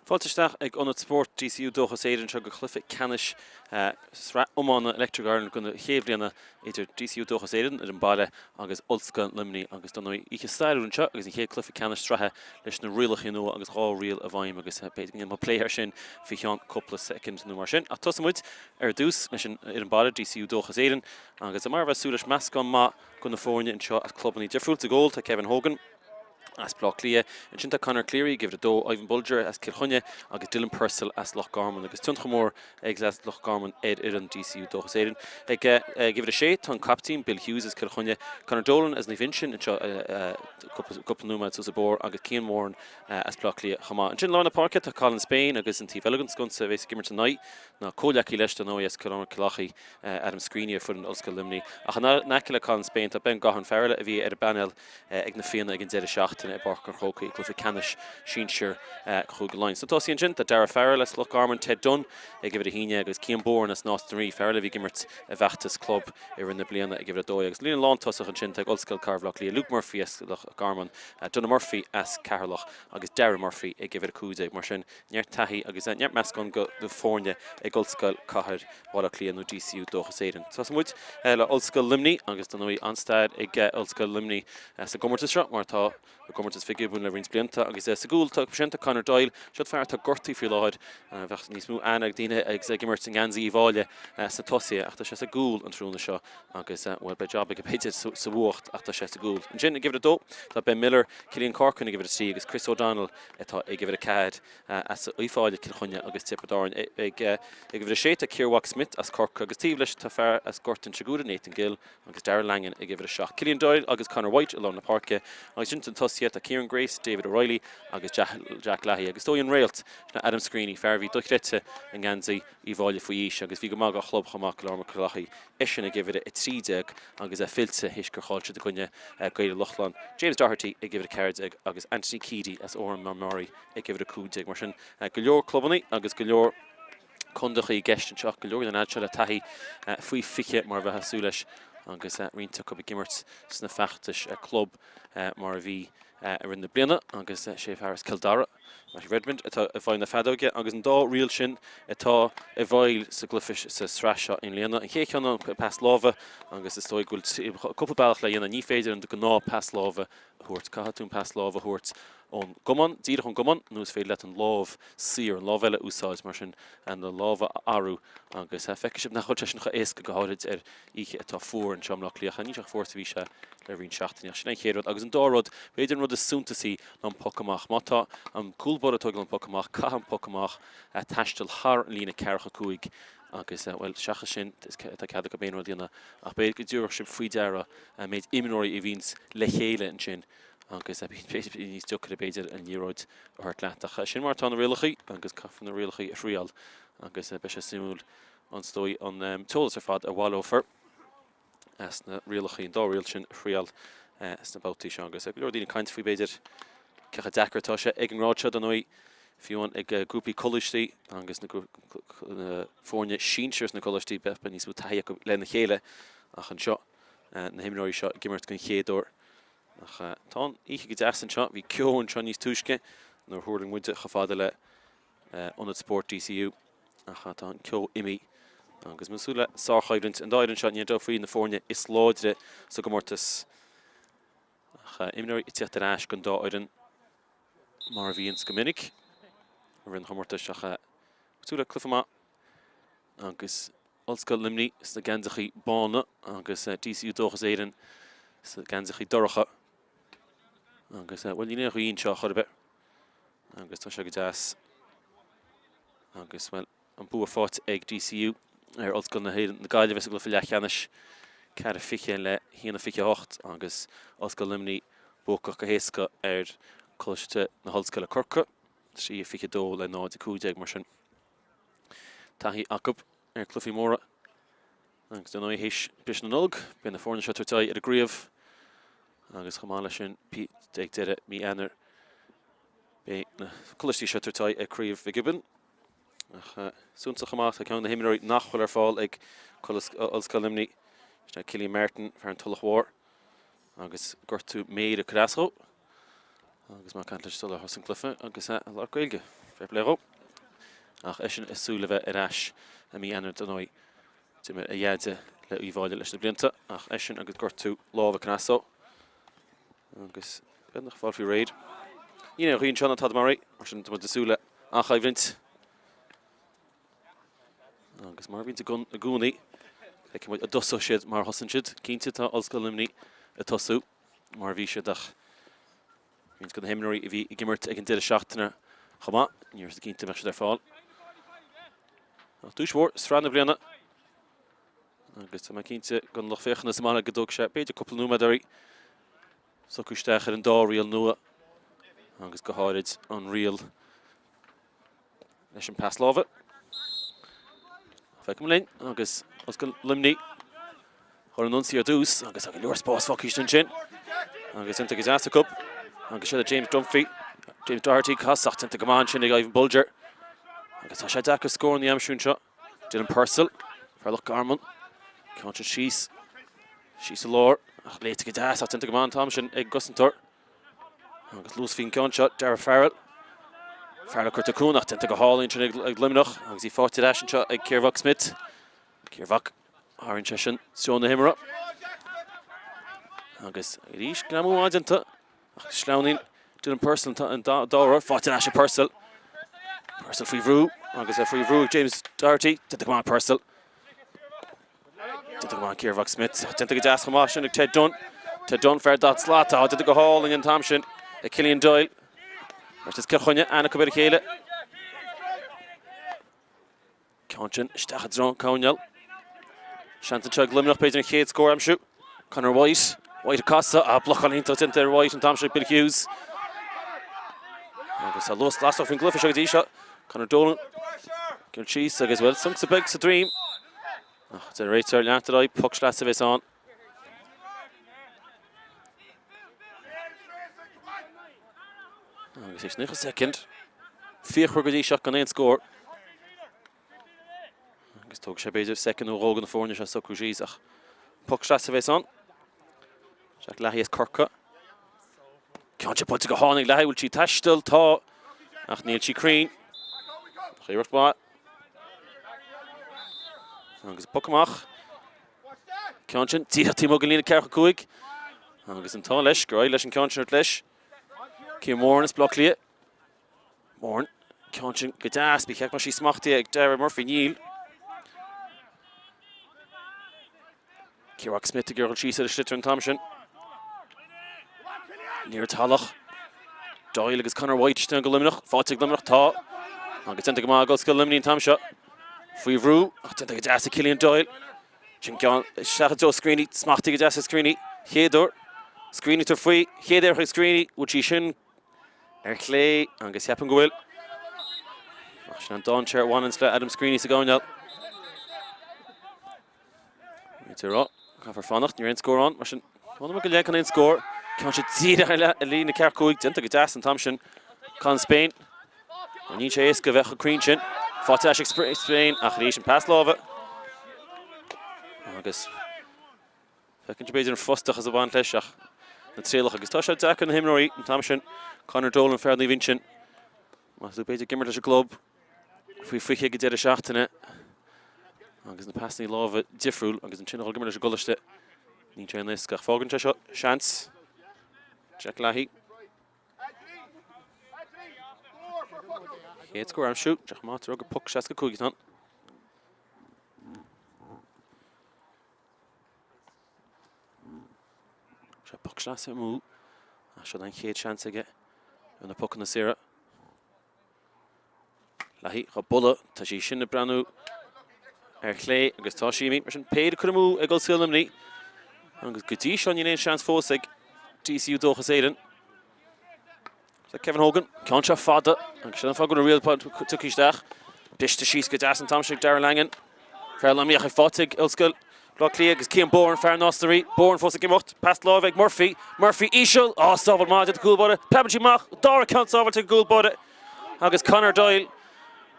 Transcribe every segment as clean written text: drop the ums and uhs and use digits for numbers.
Fáilte isteach ag Ionad Spóirt DCU Dóchas Éireann anseo go chluiche ceannais Sraith Iomána Electric Ireland den chéad bhliana idir DCU Dóchas Éireann ar an baile agus Ollscoil Luimnigh agus dar ndóigh oíche stairiúil anseo agus an chéad cluiche ceannais sraithe leis na rialacha nua agus 2 riail i bhfeidhm agus b'fhéidir go ndéanfaidh plé air sin faoi cheann cúpla soicind nó mar sin. Ach tosóidh muid ar dtús leis an fhoireann baile DCU Dóchas Éireann agus mar a bheifeá ag súil leis meascán maith de na foirne anseo as clubanna difriúla. Sa gcúl tá Kevin Hogan. As Baile Átha Cliath ansin tá Conor Cleary ag uimhir 2, Ivan Bolger as Cill Chainnigh agus Dylan Purcell as Loch Garman agus tionchar mór ag Loch Garman ar fhoireann DCU Dóchas Éireann. Ag uimhir 6 tá an caiptín Bill Hughes as Cill Chainnigh, Conor Dolan as Naomh Uinseann anseo cúpla nóiméad suas an bóthar agus Cian Moran as Baile Átha Cliath chomh maith. Ansin lár na páirce tá Colin Spain agus an taobh eile den sconsa a bheas ag imirt ina aghaidh ná comhghleacaí leis dar ndóigh as Cill Ármann-Cill Achaidh, Adam Screeney ar foireann Ollscoil Luimnigh. Ach in aice le Colin Spain tá Ben Gaughan, fear eile a bhí ar an bpainéal ag na Fianna ag an deireadh seachtaine i bPáirc an Chrócaigh i gcluiche ceannais sinsir Chúige Laighean. Sna tosaithe ansin, tá Darragh Farrell as Loch Garman, Ted Dunne ag uimhir 11 agus Cian Bourne as Nás na Rí, fear eile a bhí ag imirt i bhfeachtas club i rith na bliana ag uimhir 12. Agus líne lántosach ansin, tá ag Ollscoil Chathair Bhaile Átha Cliath, Luke Murphy as Loch Garman, Donagh Murphy as Ceatharlach agus Darragh Murphy ag uimhir 15. Mar sin, neart taithí agus neart meascán de foirne ag Ollscoil Chathair Bhaile Átha Cliath nó DCU Dóchas Éireann. Tosóidh muid le Ollscoil Luimnigh agus dar ndóigh an-stair ag Ollscoil Luimnigh sa gcomórtas seo mar atá i gcomórtas Mhig Giobúin le roinnt blianta agus sa gcúl tá sin tá Conor Doyle, seo fear atá gortaithe faoi láthair, bheadh níos mó aithne ag daoine agus é ag imirt i ngeansaí Uíbh Fhailí sna tosaithe ach tá sé sa gcúl an tráthnóna seo agus bhuel beidh job aige b'fhéidir sa bhfuacht ach tá sé sa gcúl. Ansin ag uimhir 2 tá Ben Miller, Cillian Corcoran ag uimhir 3 agus Chris O'Donnell atá ag uimhir 4 as Uíbh Fhailí, Cill Chainnigh agus Tiobraid Árann. Ag uimhir 6 tá Ciara Smith as Corcaigh agus taobh leis tá fear as Gort an Tseagúra, Nathan Gill agus Darragh Langan ag uimhir 7. Cillian Doyle agus Conor White i lár na páirce agus ansin sna tosaithe tá Kieran Grace, David O'Reilly agus Jack Leahy agus is dóigh an réalt, sin Adam Screeney, fear a bhí dochreidte i ngeansaí Uíbh Fhailí faoi aois agus bhí go maith dá chlub chomh maith, Cill Ármann-Cill Achaidh. Eisean ag uimhir 13 agus é fillte théis gur chaill siad i gcoinne Gaeil Lochlainn. James Doherty ag uimhir 14 agus Anthony Keady as Órán Mór ag uimhir 15. Mar sin, go leor clubanna agus go leor contaetha i gceist anseo ach go leor den fhad seo le taithí faoi 20 mar a bheifeá ag súil leis agus roinnt acu ag imirt sna feachtais club mar a bhí i rith na bliana agus sé fear as Cill Dara, Mattie Redmond, atá i bhfeighil na feadóige agus an dá riail sin atá i bhfeighil sa gcluiche sa sraith seo i mbliana. An chéad cheann ná an pas láimhe agus is dóigh go bhfuil cúpla bealach le dhéanamh. Ní féidir an gnáth pas láimhe a thabhairt. Caithfidh tú an pas láimhe a thabhairt ón gcamán, díreach ón gcamán, nó is féidir leat an lámh saor, an lámh eile a úsáid, mar sin na lámha a athrú agus feicfidh sibh nach bhfuil sé sin chomh éasca, go háirid ar oíche atá fuar anseo i mBleá Cliath. Níl sé chomh fuar is a bhí sé le roinnt seachtainí ach sin an chéad rud. Agus an dara rud, b'fhéidir an rud is suntasaí ná an poc amach. Má tá an cúl báire ag tógáil an poc amach, caithfidh an poc amach taisteal thar an líne ceathracha 5 agus, bhuel, seachas sin, tá cead acu aon rud a dhéanamh ach b'fhéidir go dtabharfadh sibh faoi deara an méid imreoirí a bhíonns le chéile ansin agus bíonn níos deacair b'fhéidir an liathróid a thabhairt leat. Ach sin mar atá na rialacha agus caithfear na rialacha a thriail agus beidh sé suimiúil is dóigh an t-eolas ar fad a bhaileofar as na rialacha, an dá riail sin a thriail sna babhtaí seo. Agus go leor daoine ag caint faoi b'fhéidir cé chomh deacair atá sé ag an ngrád seo, dar ndóigh, fiú amháin ag grúpaí coláistí agus na foirne sinsir sna coláistí, beidh níos mó taithí acu lena chéile ach anseo na himreoirí seo ag imirt den chéad uair. Ach tá an oíche go deas anseo, bhí ceo anseo níos túisce nuair a thuirling muide chomh fada le Ionad Spóirt DCU ach tá an ceo imithe agus muid ag súil le sárchoimhlint. An dá fhoireann seo, níl aon dabht faoi, na foirne is láidre sa gcomórtas. Ach imreoirí ag tíocht ar ais don dá fhoireann mar a bhíonns go minic i rith an chomórtais ach ag súil le cluiche maith agus Ollscoil Luimnigh sna geansachaí bána agus DCU Dóchas Éireann sna geansachaí dorcha. Agus bhuel níl aon ghaoth anseo chor ar bith agus tá sé go deas agus bhuel an bua faighte ag DCU ar Ollscoil na hÉireann na Gaillimhe sa gcluiche leathcheannais 4-20 le 1-28 agus Ollscoil Luimnigh buacach go héasca ar Coláiste na hOllscoile Corcaigh 3-22 le 0-15 mar sin. Taithí acu ar chluichí móra agus dar ndóigh théis briseadh na Nollag beidh na foirne seo ag tabhairt aghaidh ar an gcraobh agus chomh maith leis sin ag deireadh mí Eanáir beidh na coláistí seo ag tabhairt aghaidh ar Chraobh Mhig Giobúin. Ach suntasach chomh maith tá ceann de na himreoirí nach bhfuil ar fáil ag Ollscoil Luimnigh, sin é Cillian Martin, fear an Tulach Mhór agus gortú méire ag cur as dó. Agus mé ag caint leis sular thosaigh an cluiche agus é ag labhairt Gaeilge. Fair play dhó. Ach eisean ag súil le bheith ar ais i mí Eanáir dar ndóigh. D'imir a dheaide le Uíbh Fhailí leis na blianta ach eisean agus gortú láimhe cneasó. Agus beagnach fáil faoi réir. Níl aon ghaoth anseo ná tada mar é, mar sin tá muid ag súil le an-choimhlint. Agus mar a bhíonns i gcónaí, feicfidh muid an dtosóidh siad mar a thosaíonn siad. Cinnte tá Ollscoil Luimnigh ag tosú mar a bhí siad ach roinnt de na himreoirí a bhí ag imirt ag an deireadh seachtaine chomh maith, ní raibh siad cinnte an mbeadh siad ar fáil. Ach duais mhór, sraith na bliana. Agus tá mé cinnte don lucht féachana sa mbaile go dtógfaidh sé b'fhéidir cúpla nóiméad orthu socrú isteach ar an dá riail nua agus go háirid an riail leis an pas láimhe. Feicfidh linn agus Ollscoil Luimnigh chun an ionsaí ar dtús agus tá go leor spás fágtha ansin agus déanta go deas acu agus seo James Dunphy, James Doherty casadh déanta go maith ansin ag Ivan Bolger agus tá sé deacair scóranna a aimsiú anseo. Dylan Purcell, fear Loch Garman, ceann sin síos, síos i lár ach léite go deas ach déanta go maith an t-am sin ag an gcosantóir. Agus luas faoin gceann seo, Darragh Farrell. Farrell curtha cúng ach déanta go hálainn sin ag Luimneach agus í faighte ar ais anseo ag Ciarmhac Smith. Ciarmhac, tharraing sé sin treo na himeartha. Agus arís greamú maith déanta ach sleamhnaíonn Dylan Purcell an dara huair, faighte ar ais ag Purcell. Purcell faoi bhrú agus é faoi bhrú ag James Doherty. Déanta go maith Purcell. Déanta go maith Ciarmhac Smith. Déanta go deas chomh maith sin ag Ted Dunne. Ted Dunne, fear dá slat. Tá déanta go hálainn an t-am sin ag Killian Doyle. Beirt as Cill Chainnigh, aithne acu ar a chéile. Ceann sin isteach i dtreo an coirnéil. Seans anseo ag Luimneach b'fhéidir an chéad scór a aimsiú. Conor White. White ag casadh. Ah, blocáil iontach déanta ar White an t-am sin ag Bill Hughes. Agus tá luas lasrach faoin gcluiche seo go dtí seo. Conor Dolan. Ceann síos agus bhuel, suntas beag sa droim. Ach deir an réiteoir leantar ar aghaidh, poc sleasa a bheas ann. Agus é 90 soicind. Fíochmhar go dtí seo gan aon scór. Agus tógfaidh sé b'fhéidir soicind nó dhó do na foirne seo socrú síos ach poc sleasa a bheas ann. Jack Leahy as Corcaigh. Ceann sin buailte go hálainn ag Leahy, bhfuil sí ag taisteal? Tá, ach níl sí cruinn. Ach iarracht mhaith. Agus poc amach. Ceann sin díreach taobh amuigh den líne 45. Agus an t-ádh leis gur éirigh leis an ceann sin leis. Cian Moran as Baile Átha Cliath. Moran, ceann sin go deas, ba cheart go mbeadh sí smachtaithe ag Darragh Murphy, níl. Ciarmhac Smith ag iarraidh síos ar a sliotar an t-am sin. Liathróid shalach. Doyle agus Conor White istigh do Luimneach, faighte ag Luimneach, tá. Agus déanta go maith ag Ollscoil Luimnigh an t-am seo. Faoi bhrú, ach déanta go deas ag Killian Doyle. Sin ceann isteach i dtreo Screeney, smachtaithe go deas ag Screeney. Chéad uair. Screeney tabhairt faoi, chéad iarracht ag Screeney, bhfuil sí sin Ar chlé agus ceapaim go bhfuil. Ach sin an dainséar a bhaineanns le Adam Screeney sa gcoirnéal. Réiteoir ag rá, caithfear fanacht, níl aon scór ann, mar sin fanacht go leith gan aon scór. Ceann sin díreach ar líne 45, déanta go deas an t-am sin. Colin Spain. Níl sé éasca a bheith chomh cruinn sin. Faighte ar ais ag Spain ach arís an pas láimhe. Agus Feiceann tú b'fhéidir an frustrachas ag baint leis ach na trialacha agus tá sé deacair ar na himreoirí an t-am sin. Conor Dolan, fear Naomh Uinseann, má tá tú b'fhéidir ag imirt leis an gclub faoi 20 ag an deireadh seachtaine agus na pasanna láimhe difriúil agus ansin a dhul ag imirt leis an gcoláiste níl sé an-éasca ach fágann sé seo seans. Jack Leahy. Chéad scór a aimsiú, Jack Matt, rug a poc 65 atá ann. Seo poc sleasa amú. Ach seo an chéad seans aige ar na pocanna saora. Leahy dhá bualadh, tá sí sin ag breathnú ar chlé agus tá sí imithe. Mar sin péire curtha amú ag Ollscoil Luimnigh. Agus go dtí seo níl aon seans fós ag DCU Dóchas Éireann. Kevin Hogan, ceann seo fada agus sin an fáth go bhfuil an riail tugtha isteach. Briste síos go deas an t-am sin ag Darragh Langan. Fear Luimnigh ach faighte ag Ollscoil Bhaile Átha Cliath agus Cian Bourne, fear Nás na Rí. Bourne fós ag imeacht. Pas láimhe ag Murphy. Murphy íseal. Á, sábháil maith ag an gcúl báire. Preabann sí amach. Dara ceann sábháilte ag an gcúl báire. Agus Conor Doyle.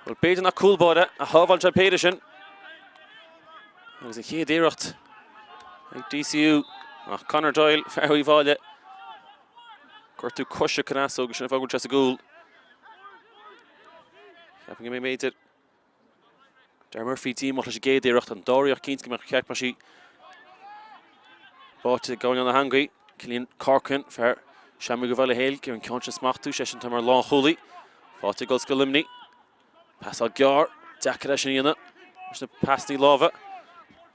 Bhuel, b'fhéidir nach cúl báire a shábháil sé an péire sin. Agus an chéad iarracht ag DCU. Ach Conor Doyle, fear Uíbh Fhailí. Gortú coise cneasóg, sin an fáth go bhfuil sé sa gcúl. Ceapaim go mbeidh b'fhéidir Darragh Murphy díomách leis an gcéad iarracht, an dara iarracht cinnte go mbeadh ceart mar sí báite ag gabháil na heangaí. Cillian Corcoran, fear Seamróga Bhaile Héil, ag iarraidh an ceann sin a smachtú, seisean atá mar lánchúlaí. Faighte ag Ollscoil Luimnigh. Pasáil gearr, deacair é sin a dhéanamh leis na pasanna láimhe.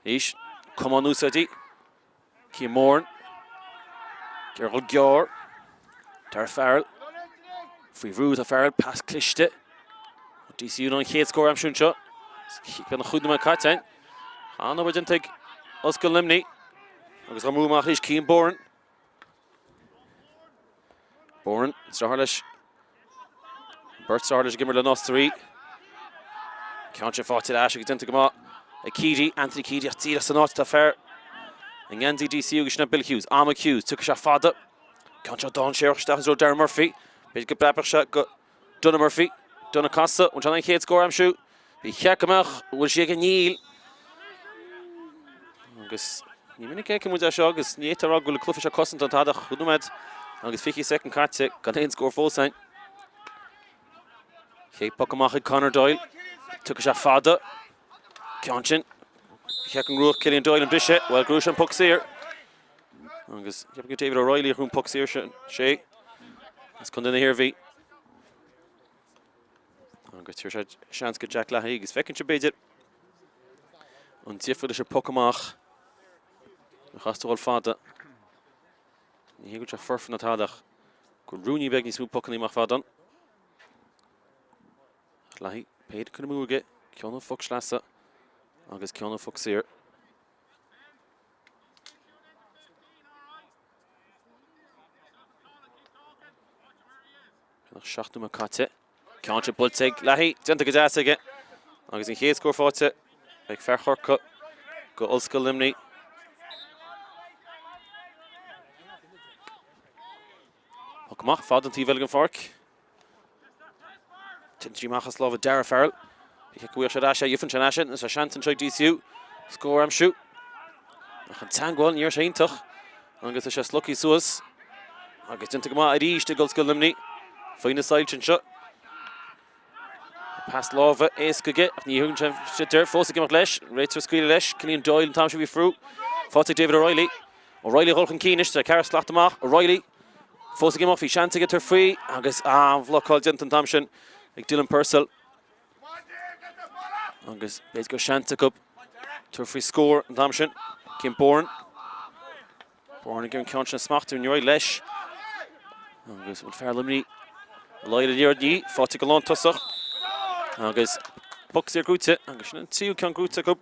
Arís, cuma á n-úsáid í. Cian Moran. Ag iarraidh dul gearr. Darragh Farrell. Faoi bhrú atá Farrell, pas cliste. DCU in ann an chéad scór a aimsiú anseo. Beagnach 5 nóiméad caite againn. An-obair déanta ag Ollscoil Luimnigh. Agus á mbrú amach arís Cian Boran. Boran, deartháir leis. Beirt deartháir leis ag imirt le Nás na Rí. Ceann sin faighte ar ais agus déanta go maith ag Keady, Anthony Keady ach díreach san áit atá fear i ngeansaí DCU agus sin é Bill Hughes. Am ag Hughes, tiocfaidh sé fada. Ceann seo dainséarach isteach i dtreo Darren Murphy. B'fhéidir go bpreabfadh sé go Donagh Murphy. Donagh casadh, an bhfuil sé in ann an chéad scór a aimsiú. Ba cheart go mbeadh, bhfuil sí aige? Níl. Agus ní minic a fheiceann muid é seo agus ní fhéadfá a rá go bhfuil an cluiche seo cosanta ná tada ach 5 nóiméad agus 20 soicind caite gan aon scór fós againn. Chéad poc amach ag Conor Doyle. Tiocfaidh sé fada. Ceann sin. Ba cheart go ngnóthódh Cillian Doyle an briseadh. Bhuel, ghnóthaigh sé an poc saor. Agus ceapaim gur David O'Reilly a ghnóthaigh an poc saor sin. Sé as Contae na hIarmhí. Agus tabharfaidh sé seans go Jack Leahy agus feiceann sibh b'fhéidir an difear leis an poc amach. Nach as dul fada. Ní hé go bhfuil sé foirfe ná tada ach go ruainnín beag níos mó pocanna amach fada ann. Leahy péire curtha amú aige, ceann ó phoc sleasa agus ceann ó phoc saor. Beagnach 7 nóiméad caite. Ceann sin buailte ag Leahy, déanta go deas aige. Agus an chéad scór faighte ag fear Chorcaí go Ollscoil Luimnigh. Poc amach fada an taobh eile den pháirc. Titeann sí amach as lámha Darragh Farrell. Ba cheart go bhfaigheadh sé ar ais é, gheobhann sé ar ais é, agus tá seans anseo ag DCU scór a aimsiú. Ach an teagmháil, ní raibh sé iontach agus tá sé slogtha suas agus déanta go maith arís ag Ollscoil Luimnigh. Faoi na soilse anseo. Pas láimhe éasca aige ach ní thugann sé sliotar fós ag imeacht leis. Réiteoir ag scaoileadh leis. Cillian Doyle an t-am seo a bhí faoi bhrú. Faighte ag David O'Reilly. O'Reilly ag dul chun cinn anois, tá ceathrar slata amach. O'Reilly fós ag imeacht, bhí seans aige tabhairt faoi agus an-bhlocáil déanta an t-am sin ag Dylan Purcell. Agus b'fhéidir go raibh seans acu tabhairt faoi scór an t-am sin. Cian Boran. Boran ag iarraidh an ceann sin a smachtú, níor éirigh leis. Agus bhfuil fear Luimnigh i láthair an liathróid? Níl, faighte ag an lántosach. Agus poc saor gnóthaithe agus sin an tríú ceann gnóthaithe acu.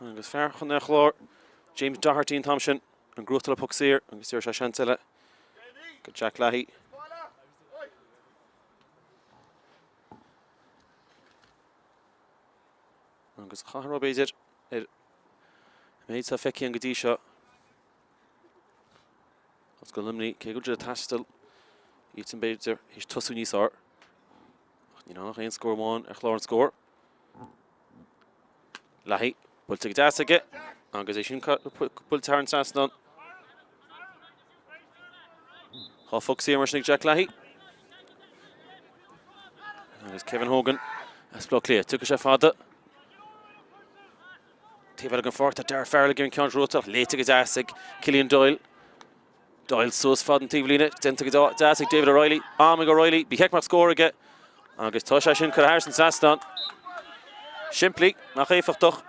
Agus fear Chontae an Chláir James Doherty an t-am sin, an gnóthachtáil an poc saor agus tabharfaidh sé seans eile go Jack Leahy. Agus chaithfear a rá b'fhéidir ar an méid atá feicthe againn go dtí seo. Ollscoil Luimnigh, cé go bhfuil siad ag taisteal, iadsan b'fhéidir théis tosú níos fearr. Ach níl ann ach aon scór amháin ar chlár an scóir. Leahy, buailte go deas aige agus é sin buailte thar an trasnán. Tá phoc saor mar sin ag Jack Leahy. Agus Kevin Hogan as Baile Átha Cliath. Tiocfaidh sé fada. Taobh eile den pháirc tá Darragh Farrell ag iarraidh an ceann gnóthachtáil ach léite go deas ag Cillian Doyle. Doyle suas fad an taobhlíne, déanta go deas ag David O'Reilly. Am ag O'Reilly, ba cheart go mbeadh scór aige agus tá sé sin curtha thar an trasnán. Simplí, ach éifeachtach.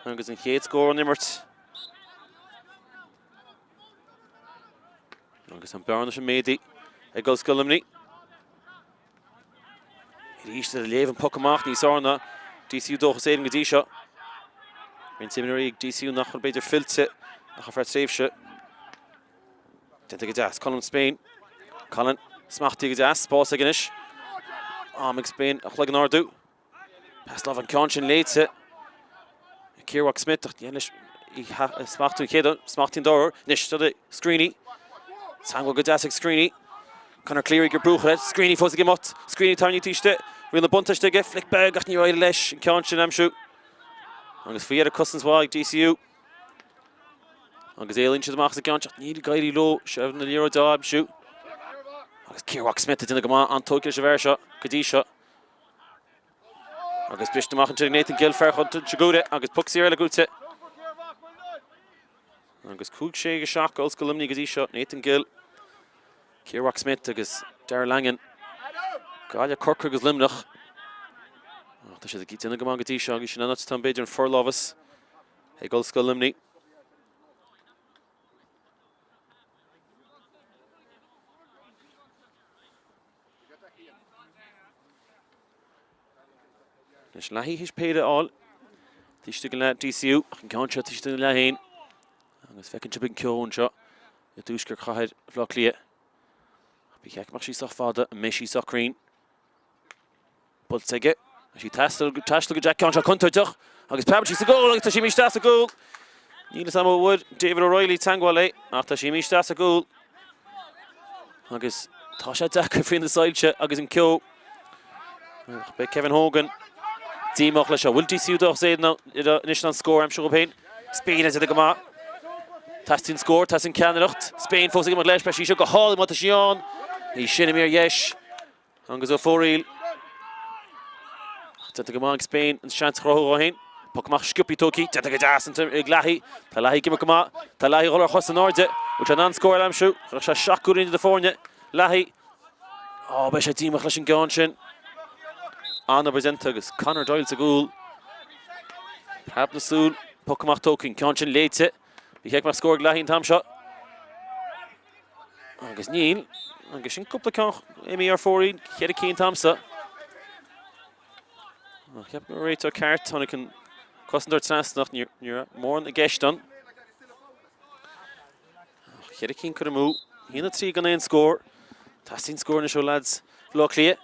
Agus an chéad scór ón imirt. Agus an bearna sin méadaithe ag Ollscoil Luimnigh. Arís ag léamh an poc amach níos fearr ná DCU Dóchas Éireann go dtí seo. Roinnt imreoirí ag DCU nach bhfuil b'fhéidir fillte ach ar feadh tréimhse. Déanta go deas. Colin Spain. Colin smachtaithe go deas. Spás aige anois. Am ag Spain a chloigeann a ardú. Pas láimhe an ceann sin léite. Ciarmhac Smith ach ní leis í smachtú an chéad smachtaíonn an dara huair. Anois seo Screeney. Teagmháil go deas ag Screeney. Conor Cleary ag brú chuir Screeney fós ag imeacht. Screeney tarraingthe istigh. Riail na buntáiste aige. Flic beag ach níor éirigh leis an ceann sin a aimsiú. Agus faoi dheireadh cosaint mhaith ag DCU. Agus éalaíonn siad amach as an gceann seo. Níl ag éirí leo seilbh na liathróide a aimsiú. Agus Ciarmhac Smith ag déanamh go maith an-tógtha leis an bhfear seo go dtí seo. Agus briste amach ansin ag Nathan Gill, fear Chontae Ghuaire agus poc saor eile gnóite. Agus 5, 6, 7 go Ollscoil Luimnigh go dtí seo, Nathan Gill, Ciarmhac Smith agus Darragh Langan. Gaillimh, Corcaigh agus Luimneach. Ach tá siad ag déanamh go maith go dtí seo agus sin an áit atá b'fhéidir an forlámhas ag Ollscoil Luimnigh. Anois Leahy théis péire a fháil. Taobh istigh den leath DCU ach an ceann seo taobh istigh den leath féin. Agus feiceann sibh an ceo anseo i dtuaisceart chathair Bhaile Átha Cliath. Ba cheart go mbeadh sí sách fada, an mbeidh sí sách cruinn? Buailte aige. Tá sí ag taisteal go Jack Ceann seo contúirteach agus preabann sí sa gcúl agus tá sí imithe isteach sa gcúl. Níl fhios agam an bhfuair David O'Reilly teagmháil léi ach tá sí imithe isteach sa gcúl. Agus tá sé deacair faoi na soilse agus an ceo. Beidh Kevin Hogan díomách leis seo. Bhfuil DCU Dóchas Éireann anois in ann scór a aimsiú dóibh féin? Spain ag déanamh go maith. Teastaíonn scór, teastaíonn ceannaireacht. Spain fós ag imeacht leis, beidh sí seo go hálainn má tá sí ann. Í sin i mír dheis. Agus Ó Foraoil. Ach déanta go maith ag Spain an seans a chruthú dhó féin. Poc amach sciobtha tógtha. Déanta go deas ag Leahy. Tá Leahy ag imirt go maith. Tá Leahy ag dul ar chos in airde. Bhfuil sé in ann scór a aimsiú? Chuirfeadh sé seacht gcúilín idir na foirne. Leahy. Á, beidh sé díomách leis an gceann sin. An-obair déanta agus Conor Doyle sa gcúl. Preab na súl. Poc amach tógtha. An ceann sin léite. Ba cheart go mbeadh scór ag Leahy an t-am seo. Agus níl. Agus sin cúpla ceann imithe ar fóraoil, cheithre cinn an t-am seo. Ach cheap go raibh réiteoir ceart, tháinig an cosantóir trasna ach ní raibh mórán i gceist ann. Ach cheithre cinn curtha amú, 1-3 gan aon scór. Teastaíonn scór anois ó leaids Bhaile Átha Cliath.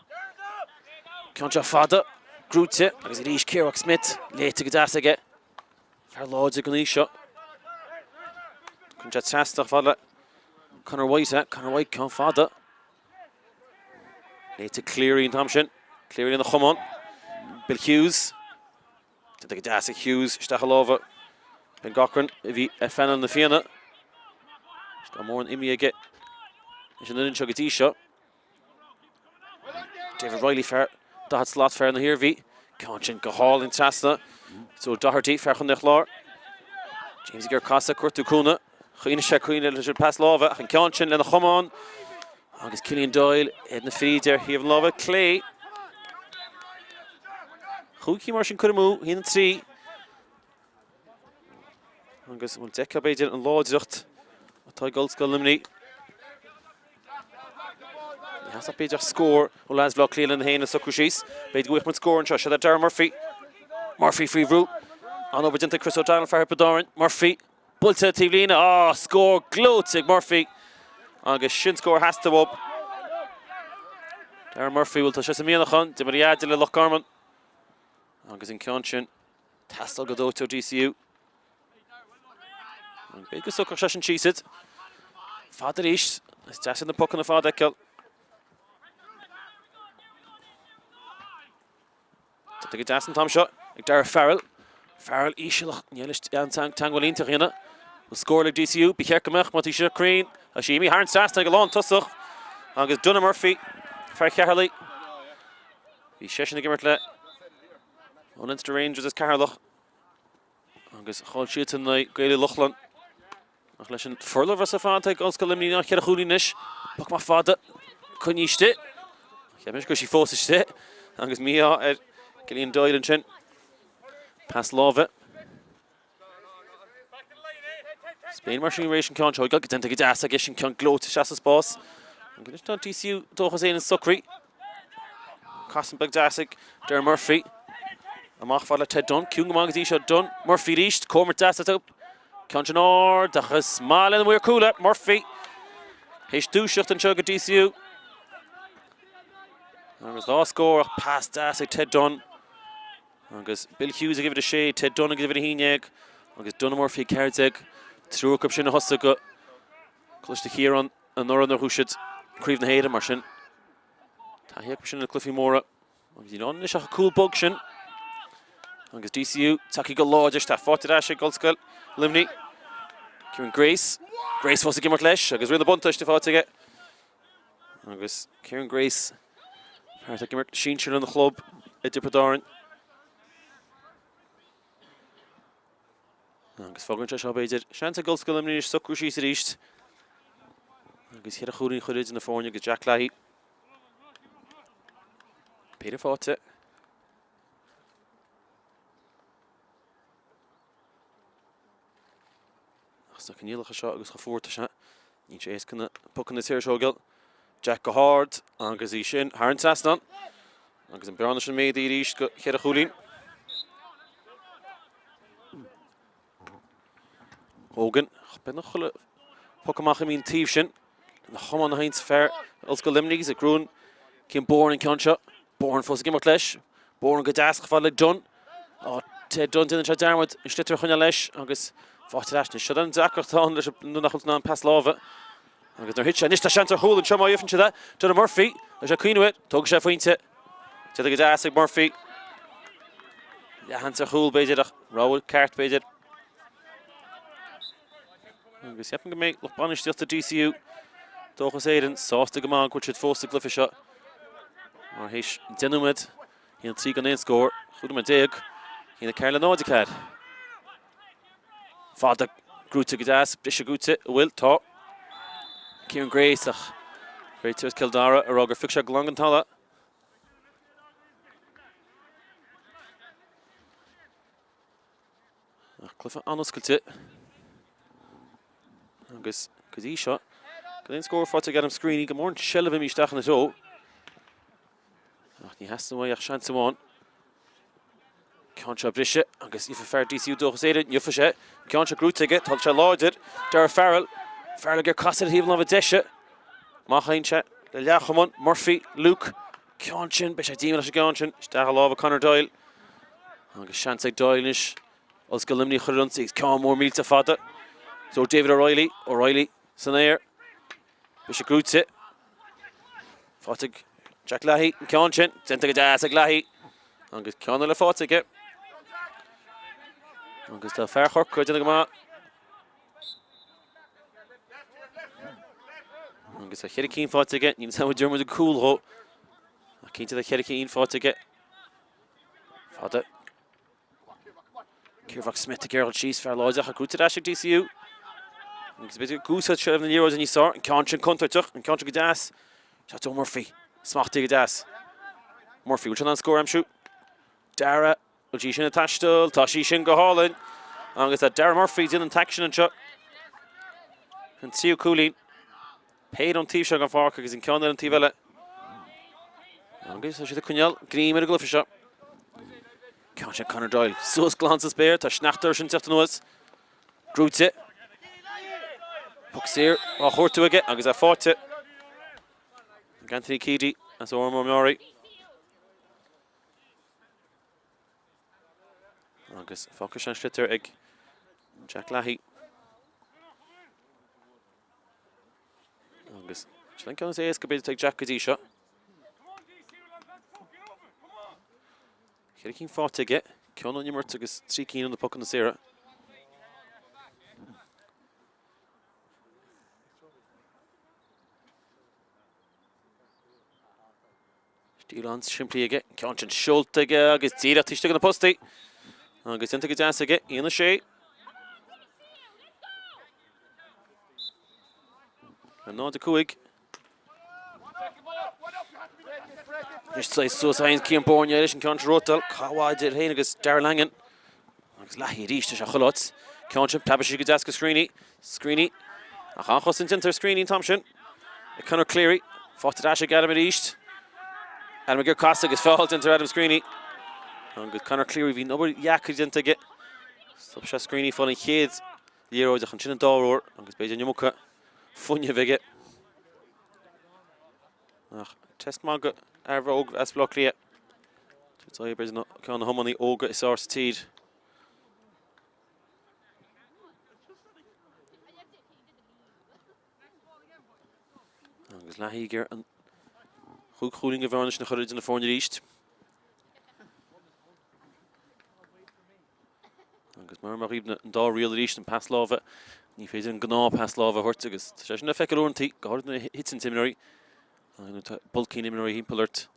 Ceann seo fada, gnóite agus arís Ciarmhac Smith léite go deas aige. Fear láidir don aois seo. Cuireann sé trasna chomh fada le Conor White é. Conor White ceann fada. Léite Cleary an t-am sin. Cleary lena chamán. Bill Hughes. Déanta go deas ag Hughes isteach i lámha Ben Gaughran a bhí ar phainéal na Fianna. Tá mórán imithe aige leis an fhoireann seo go dtí seo. David Reilly fear 40 slat fear na hIarmhí. Ceann sin go hálainn trasna. Joe Doherty fear Chontae an Chláir. James ag iarraidh casadh cuartú cúnamh. Choinnigh sé coinne leis an pas láimhe ach an ceann sin lena chamán. Agus Killian Doyle ar na fríde ar thaobh na láimhe clé. Chúig cinn mar sin curtha amú, 1-3. Agus an bhfuil b'fhéidir an láidreacht atá ag Ollscoil Luimnigh. Ní theastódh b'fhéidir ach scór ó leaids Bhaile Átha Cliath lena féin a socrú síos. B'fhéidir go bhfaighidh muid scór anseo. Seo Darragh Murphy. Murphy faoi bhrú. An-obair déanta ag Chris O'Donnell, fear Thiobraid Árann. Murphy buailte taobh líne. Á, scór gleoite ag Murphy. Agus sin scór a theastaigh uathu. Darragh Murphy, bhuel tá sé sa mhianach ann. D'imir a dhaid le Loch Garman. Agus an ceann sin Teastáil go dóite ó DCU. B'fhéidir go socródh sé sin síos iad. Fada arís. Is deas iad na pocanna fada a fheiceáil. Tá go deas an t-am seo ag Darragh Farrell. Farrell íseal ach níl an teagmháil iontach a dhéanamh. Bhfuil scór ag DCU? Ba cheart go mbeadh má tá sé cruinn. Tá sí imithe thar an trasnán ag an lántosach agus Donagh Murphy, fear Cheatharlaigh. Bhí seisean ag imirt le Ó Leinster Rangers as Ceatharlach agus chaill siadsan in aghaidh Gaeil Uí Lochlainn. Ach leis an forlámhas ar fad ag Ollscoil Luimnigh ná cheithre chúilín anois. Poc amach fada coinnithe istigh. Cheap mise go raibh sí fós istigh agus mí-ádh ar Cillian Doyle ansin. Pas láimhe. Spain mar sin tar éis an ceann seo go déanta go deas aige sin ceann gleoite isteach sa spás. Agus anois tá DCU Dóchas Éireann socraithe. Casadh beag deas ag Darragh Murphy. Amach fad le Ted Dunne. Ciúin go maith go dtí seo Dunne. Murphy arís. Comhimirt deas acu. Ceann sin ard ach is maith lena mhaor cúil é. Murphy. Théis dúiseacht anseo go DCU. Agus dhá scór ach pas deas ag Ted Dunne. Agus Bill Hughes ag uimhir 6, Ted Dunne ag uimhir 11 agus Donagh Murphy ag 14. Triúr acu sin a thosaigh go Coláiste Chiaráin anuraidh nuair a bhuaigh siad Craobh na hÉireann mar sin. Taithí acu sin ar na cluichí móra. Agus níl ann anois ach an cúl bog sin. Agus DCU tagtha go láidir isteach. Faighte ar ais ag Ollscoil Luimnigh. Kieran Grace. Grace fós ag imirt leis agus riail na buntáiste faighte aige. Agus Kieran Grace, fear atá ag imirt sinsir lena chlub i dTiobraid Árann. Agus fágann sé seo, b'fhéidir, seans ag Ollscoil Luimnigh anois socrú síos arís. Agus cheithre chúilín a chur idir na foirne agus Jack Leahy. Péire faighte. Ach sna coinníollacha seo agus chomh fuar atá sé, níl sé éasca na pocanna saora a thógáil. Jack go hard agus í sin thar an trasnán. Agus an bearna sin méadaithe arís go cheithre chúilín. Hogan, beagnach chuile poc amach imíonn an taobh sin. Na chamán a théanns fear Ollscoil Luimnigh agus gnóthaíonn Cian Bourne an ceann seo. Bourne fós ag imeacht leis. Bourne go deas chomh fada le Dunne. Ó, Ted Dunne déanann sé dearmad an sliotar a choinneáil leis agus faighte ar ais anois. Seo an deacracht atá ann leis an nach bhfuil in ann pas láimhe. Agus nuair a thit sé anois tá seans ar chúl anseo má gheibheann siad é. Donagh Murphy, tá sé ag cuimhneamh air, tógfaidh sé pointe. Déanta go deas ag Murphy. Leathsheans ar chúl b'fhéidir ach rogha ceart b'fhéidir. Agus ceapaim go mbeidh lucht bainistíochta DCU Dóchas Éireann sásta go maith go bhfuil siad fós sa gcluiche seo. Mar théis 10 nóiméad, 1-3 gan aon scór, 15 nóiméad, 1-4 le 0-4. Fada gnóthaithe go deas, briseadh gnóthaithe, an bhfuil? Tá. Kieran Grace ach réiteoir as Cill Dara a rá gur phioc sé glan den talamh. Ach cluiche an-oscailte. Agus go dtí seo, gan aon scór faighte ag Adam Screeney, go mór an tseilbh imithe isteach ina treo. Ach ní theastaíonn uaidh ach seans amháin. Ceann seo briseadh agus gheobhaidh fear DCU Dóchas Éireann, gheobhaidh sé. Ceann seo gnóthaithe aige, tá sé láidir. Darragh Farrell. Farrell ag casadh ar thaobh na láimhe deise. Amach a théann sé le leathchamán. Murphy, Luke. Ceann sin, beidh sé díomách leis an gceann sin. Isteach i lámha Conor Doyle. Agus seans ag Doyle anois. Ollscoil Luimnigh a chur ar ionsaí agus ceann mór millteach fada. So David O'Reilly, O'Reilly san aer. Briseadh gnóthaithe. Faighte ag Jack Leahy an ceann sin. Déanta go deas ag Leahy. Agus ceann eile faighte aige. Agus tá fear Chorcaí ag déanamh go maith. Agus tá cheithre cinn faighte aige. Níl a fhios agam an dtabharfaidh muid cúl dhó. Ach cinnte tá cheithre cinn faighte aige. Fada. Ciarmhac Smith ag iarraidh síos, fear láidir ach gnóthaithe ar ais ag DCU. Agus b'fhéidir ag úsáid seilbh na liathróide níos fearr. An ceann sin contúirteach, an ceann sin go deas. Seo Joe Murphy, smachtaithe go deas. Murphy, bhfuil sé in ann scór a aimsiú? Dara, bhfuil sí sin ag taisteal? Tá sí sin go hálainn. Agus tá Dara Murphy ag déanamh an t-aicsean anseo. An tríú cúilín. Péire ón taobh seo den pháirc agus an ceann ar an taobh eile. Agus tá siad ag coinneáil greim ar an gcluiche seo. Ceann sin Conor Doyle suas glan sa spéir, tá sneachta air sin teacht anuas. Gnóthaithe. Poc saor á chuartú aige agus é faighte ag Anthony Keady as Órán Mór Meáraí. Agus fágtha sé an sliotar ag Jack Leahy. Agus sin an ceann is éasca b'fhéidir ag Jack go dtí seo. Cheithre cinn faighte aige, ceann ón imirt agus trí cinn ó na pocanna saora. Stíl an-simplí aige, an ceann sin seolta aige agus díreach taobh istigh de na postaí. Agus déanta go deas aige, 1-6. 0-5. Anois suas a Cian Bourne leis an ceann seo rotal, cath idir féin agus Darragh Langan. Agus Leahy arís, tá sé chuile áit. Ceann sin, preabfaidh sí go deas go Screeney. Screeney. Ach an-chosaint déanta ar Screeney an t-am sin. Ag Conor Cleary. Faighte ar ais ag Adam arís. Adam ag iarraidh casadh agus feall déanta ar Adam Screeney. Agus Conor Cleary, bhí an obair dheacair déanta aige. Stop sé Screeney fáil an chéad liathróid ach ansin an dara huair agus b'fhéidir an iomarca fuinnimh aige. Ach test maith do fhear óg as Baile Átha Cliath. B'fhéidir ceann de na hiománaí óga is fearr sa tír. Agus Leahy ag iarraidh an chúig chúilín de bhearna sin a chur idir na foirne arís. Agus mar a dúirt an dá riail arís an pas láimhe, ní féidir an gnáth pas láimhe a thabhairt agus tá sé sin le feiceáil uaireanta, go háirithe nuair a thiteann imreoirí. Nó tá bulcín imreoirí thimpeall ort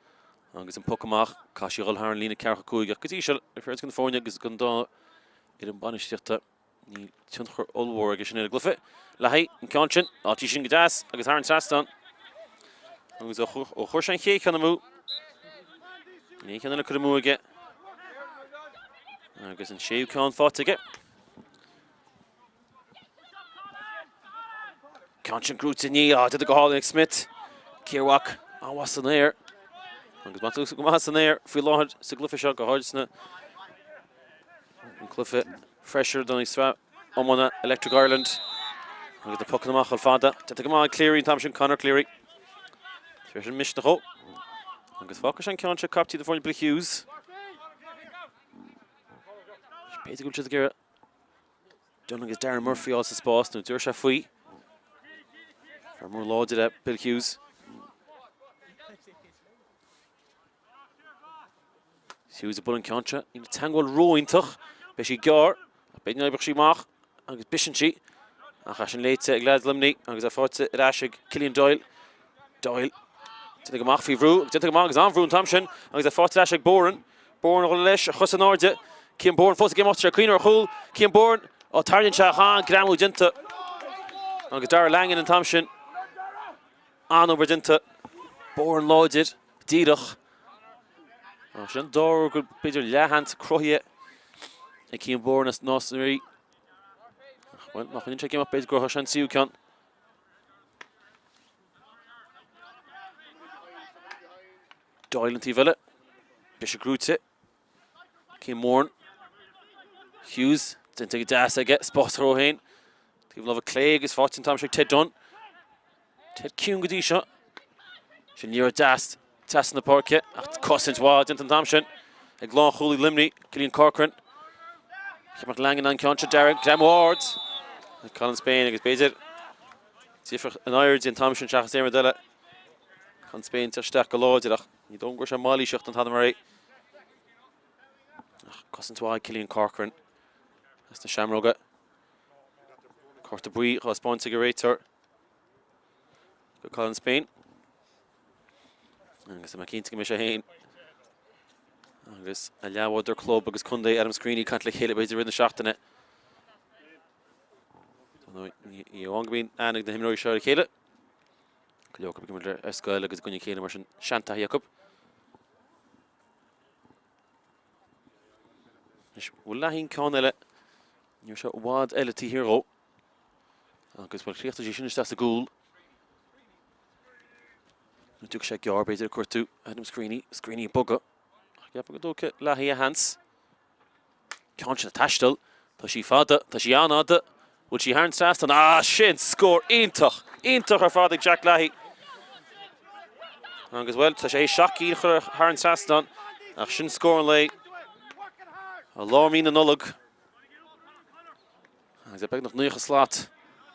agus an poc amach, caithfidh sí a dhul thar an líne 45 ach go dtí seo, le féidir na foirne agus don dá fhoireann bainistíochta. Níl tionchar ollmhór aige sin ar an gcluiche. Leahy, an ceann sin, áit í sin go deas agus thar an trasnán. Agus ó chuir sé an chéad cheann amú, níl aon cheann eile curtha amú aige. Agus an séú ceann faighte aige. Ceann sin gnóite ní, á, déanta go hálainn ag Smith. Kiarmhac, an-mhaith san aer. Agus maith go maith san aer faoi láthair sa gcluiche seo, go háirid sna an cluiche freisir don sraith iomána Electric Ireland. Agus na pocanna amach chomh fada. Déanta go maith ag Cleary an t-am sin, Conor Cleary. Tar éis an misneach dhó. Agus fágfaidh sé an ceann seo caiptín na foirne Bill Hughes. B'fhéidir go bhfuil siad ag iarraidh Dunne agus Darren Murphy a fháil sa spás nó dúirt sé faoi. Fear mór láidir é Bill Hughes. Hughes ag bualadh an ceann seo. Níl an teagmháil ró-iontach. Beidh sí gearr. Ach b'fhéidir go n-oibreoidh sí amach agus briseann sí. Ach é sin léite ag leaids Luimnigh agus é faighte ar ais ag Killian Doyle. Doyle. Déanta go maith faoi bhrú. Déanta go maith agus an-bhrú an t-am sin agus é faighte ar ais ag Boran. Boran a dhul leis, a chos in airde. Cian Boran fós ag imeacht, sé ag cuimhneamh ar chúl. Cian Boran, ó tarraingíonn sé an-ghreamú déanta. Agus Dara Langan an t-am sin. An-obair déanta. Boran láidir, díreach. Ach sin an dara huair go b'fhéidir leathsheans cruthaithe ag Cian Boran as Nás na Rí. Ach bhuel, má choinníonn sé ag imeacht b'fhéidir go gcruthóidh sé an tríú ceann. Doyle an taobh eile. Briseadh gnóite. Cian Moran. Hughes. Déanta go deas aige. Spás dhó féin. Taobh láimhe clé agus faighte an t-am seo ag Ted Dunne. Ted ciúin go dtí seo. Sin liathróid deas trasna na páirce ach cosaint mhaith déanta an t-am sin ag lánchúlaí Luimnigh, Cillian Corcoran. Cheapfadh Langan an ceann seo Darren greamú ard ag Colin Spain agus b'fhéidir difríocht in airde an t-am sin seachas aon rud eile. Colin Spain ag teacht isteach go láidir ach ní dóigh go raibh sé mailíseach don t-am ar é. Ach cosaint mhaith ag Cillian Corcoran as na Seamróga. Cárta buí á thaispeáint ag an réiteoir go Colin Spain. Agus tá mé cinnte go mbeidh sé féin agus a leathbhádóir club agus contae Adam Screeney ag caint le chéile b'fhéidir i rith na seachtaine. Ní amháin go mbíonn aithne ag na himreoirí seo ar a chéile, go leor acu ag imirt ar scoil agus i gcoinne a chéile mar sin seantaithí acu. Anois, bhfuil leathsheans ceann eile, ní raibh sé i bhfad eile taobh thiar dhó. Agus bhuel, chríochnaigh sé sin isteach sa gcúl. Nó dtiocfaidh sé gearr, b'fhéidir, ag cuartú Adam Screeney, Screeney ag bogadh. Ach ceapaim go dtógfaidh Leahy a sheans. Ceann sin ag taisteal. Tá sí fada, tá sí an-fhada. Bhfuil sí thar an trasnán? Ah, sin scór iontach! Iontach ar fad ag Jack Leahy. Agus bhuel, tá sé théis 7 gcinn a chur thar an trasnán, ach sin scór an lae. I lár mí na Nollag. Agus é beagnach 90 slat.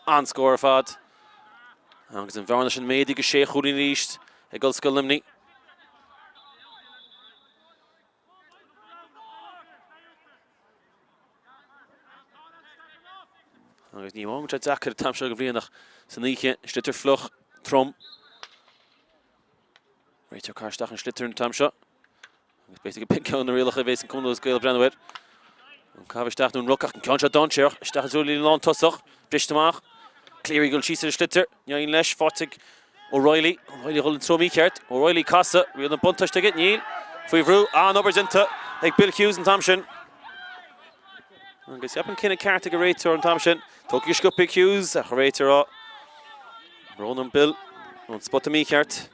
An-scór ar fad. Agus an bhearna sin méadaithe go sé chúilín arís ag Ollscoil Luimnigh. Agus ní amháin go bhfuil sé deacair an t-am seo den bhliain ach san oíche, sliotar fliuch, trom. Réiteoir ag caitheamh isteach an sliotar an t-am seo. Agus b'fhéidir go b'in ceann de na rialacha a bheas an Cumann Lúthchleas Gael ag breathnú air. An caitheamh isteach nó an ruc ach an ceann seo dainséarach isteach i dtreo líne lántosach. Briste amach. Cleary ag dul síos ar an sliotar. Ní éiríonn leis. Faighte ag O'Reilly. O'Reilly ag dul an treo mícheart. O'Reilly casadh. Riail an buntáiste aige. Níl. Faoi bhrú. An-obair déanta ag Bill Hughes an t-am sin. Agus cheap an cinneadh ceart ag an réiteoir an t-am sin. Tógtha go sciobtha ag Hughes ach an réiteoir á brón orm Bill. An spota mícheart.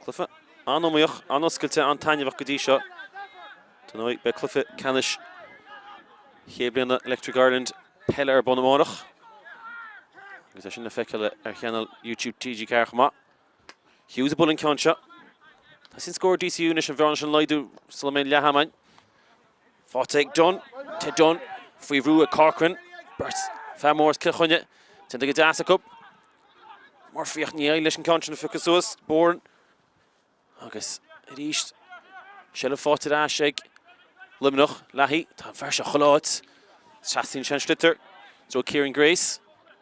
Cluiche an-iomaíoch, an-oscailte, an-taitneamhach go dtí seo. Dar ndóigh, beidh cluiche ceannais chéad bliana Electric Ireland peile ar bun amárach. Agus é sin le feiceáil ar chainéal YouTube TG4 chomh maith. Hughes ag bualadh an ceann seo. Tá sin scór DCU anois an bhearna sin a laghdú sula mbeidh leath am ann. Faighte ag Dunne, Ted Dunne faoi bhrú ag Corcoran. Beirt fear mór as Cill Chainnigh. Déanta go deas acu. Murphy ach ní éiríonn leis an ceann sin a phiocadh suas. Bourne. Agus arís, seilbh faighte ar ais ag Luimneach. Leahy, tá an fear seo chuile áit. Trasnaíonn sé an sliotar. Treo Kieran Grace.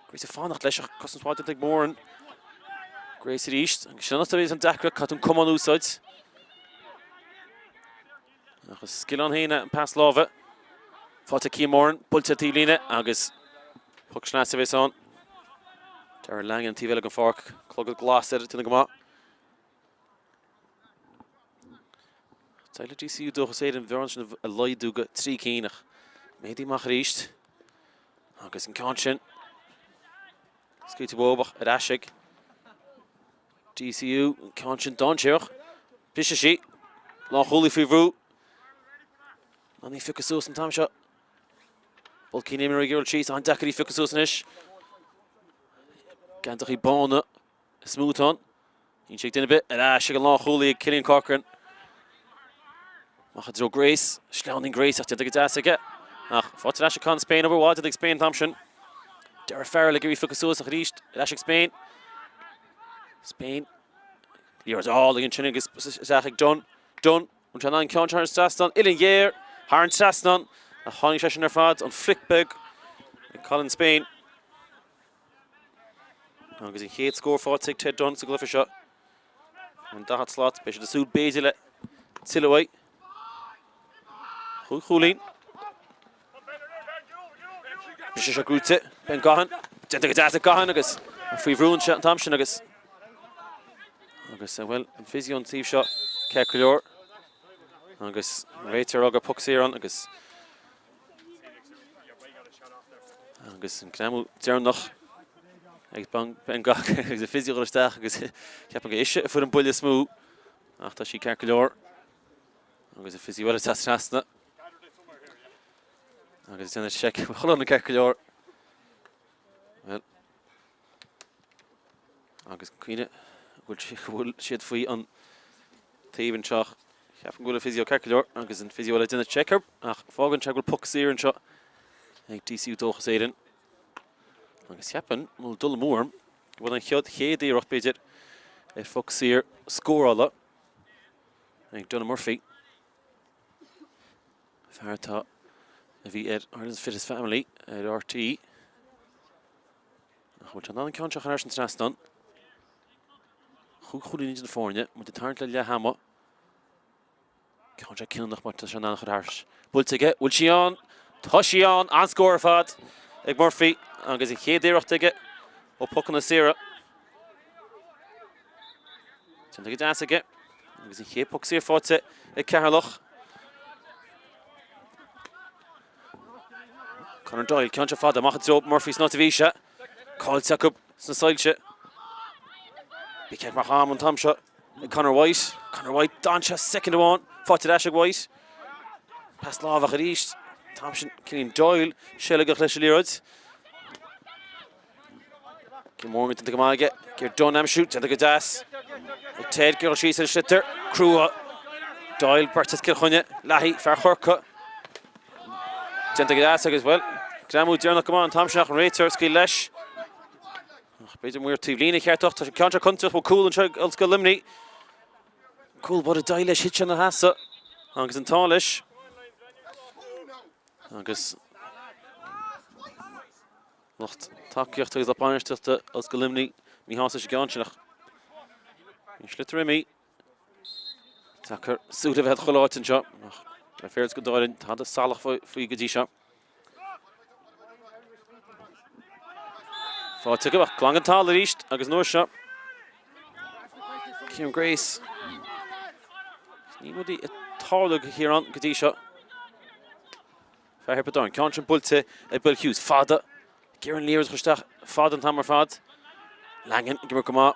Grace ag fanacht leis ach cosaint mhaith déanta ag Moran. Grace arís. Agus sin an deacracht, caithfidh tú an camán a úsáid. Ach is scil ann féin é an pas láimhe. Faighte ag Cian Moran, buailte taobh líne agus poc sneasa a bheas ann. Darragh Langan an taobh eile den pháirc, clogad glas air, déanamh go maith. D'éirigh le DCU Dóchas Éireann an bhearna sin a laghdú go 3 cinn ach méadaithe amach arís. Agus an ceann sin scaoilte uathu ach ar ais ag DCU, an ceann sin dainséarach. Briseadh sí. Lánchúlaí faoi bhrú. Ná ní phiocadh suas an t-am seo. Bulcín imreoirí ag iarraidh síos, an-deacair í phiocadh suas anois. Geansachaí bána is mó atá ann. Níl sé ag duine ar bith. Ar ais ag an lánchúlaí ag Cillian Corcoran. Amach i dtreo Grace. Sleamhnaíonn Grace ach déanta go deas aige. Ach faighte ar ais ag Con Spain. Obair mhaith déanta ag Spain an t-am sin. Darragh Farrell ag iarraidh phiocadh suas ach arís ar ais ag Spain. Spain. Liathróid álainn ansin agus isteach ag Dunne. Dunne. An ceann an ceann thar an trasnán. Uillinn ghéar thar an trasnán. Ach tháinig sé sin ar fad. An flic beag ag Colin Spain. Agus an chéad scór faighte ag Ted Dunne sa gcluiche seo. An 40 slat, beidh siad ag súil b'fhéidir le tuilleadh uaidh. Chúig chúilín. Briseadh seo gnóite, Ben Gaughan. Déanta go deas ag Gaughan agus faoi bhrú anseo an t-am sin agus agus bhuel an physio an taobh seo ceart go leor agus réiteoir ag rá poc saor ann agus Agus an greamú deireanach ag Ben Gaughan agus an physio ag dul isteach agus ceapaim gur ise a fuair an buille is mó ach tá sí ceart go leor. Agus an physio eile ag teacht trasna. Agus déanamh seic chuile dhuine ceart go leor. Well, Agus cuimhnigh go bhfuil siad faoi an taobh anseo. Ceapaim go bhfuil an physio ceart go leor agus an physio eile ag déanamh seic air ach fágann sé go bhfuil poc saor anseo ag DCU Dóchas Éireann. Agus cheapfainn, mura bhfuil dul amú orm, go bhfuil an chéad iarracht b'fhéidir ar phoc saor scórála ag Donagh Murphy. Fear atá a bhí ar Ireland's Fittest Family ar RTÉ. Ach bhfuil sé in ann an ceann seo a chur thar an trasnán? Chúig chúilín idir na foirne, muid ag tarraingt le leath ama. Ceann seo cinniúnach má tá sé in ann a chur thairis. Buailte aige, bhfuil sí ann? Tá sí ann! An-scór ar fad ag Murphy agus an chéad iarracht aige ó pocanna saora. Déanta go deas aige agus an chéad poc saor faighte ag Ceatharlach. Conor Doyle, ceann seo fada, amach i dtreo Murphy san áit a bhí sé. Caillte acu sna soilse. Bhí cic amach am an t-am seo ag Conor White. Conor White, d'fhan sé soicind amháin, faighte ar ais ag White. Pas láimhe ach arís, an t-am sin Cillian Doyle seilgeach leis an liathróid. Cian Moran déanta go maith aige. Ger Dunne a aimsiú, déanta go deas. Ag Ted, gearradh síos ar an sliotar. Crua. Doyle, beirt as Cill Chainnigh. Leahy, fear Chorcaí. Déanta go deas agus, bhuel, greamú deireanach go maith an t-am sin ach an réiteoir ag scaoileadh leis. Ach b'fhéidir maor taobh líne cheartach. Tá an ceann seo contúirteach, bhfuil cúl anseo ag Ollscoil Luimnigh. Cúl báire Doyle leis, thit sé ina sheasamh agus an t-ádh leis. Agus Lucht tacaíochta agus lucht bainistíochta Ollscoil Luimnigh míshásta leis an gceann sin ach bhí an sliotar imithe. Deacair súil a bheith chuile áit anseo ach le fírinne go dáiríre tada salach faoi go dtí seo. Faighte acu ach glan den talamh arís agus an uair seo Ciarán Grace. Níl rudaí ag tarlú do Chiarán go dtí seo. Fear Thiobraid Árann. Ceann sin buailte ag Bill Hughes. Fada. Ag iarraidh an liathróid a chur isteach fada an t-am ar fad. Langan ag imirt go maith.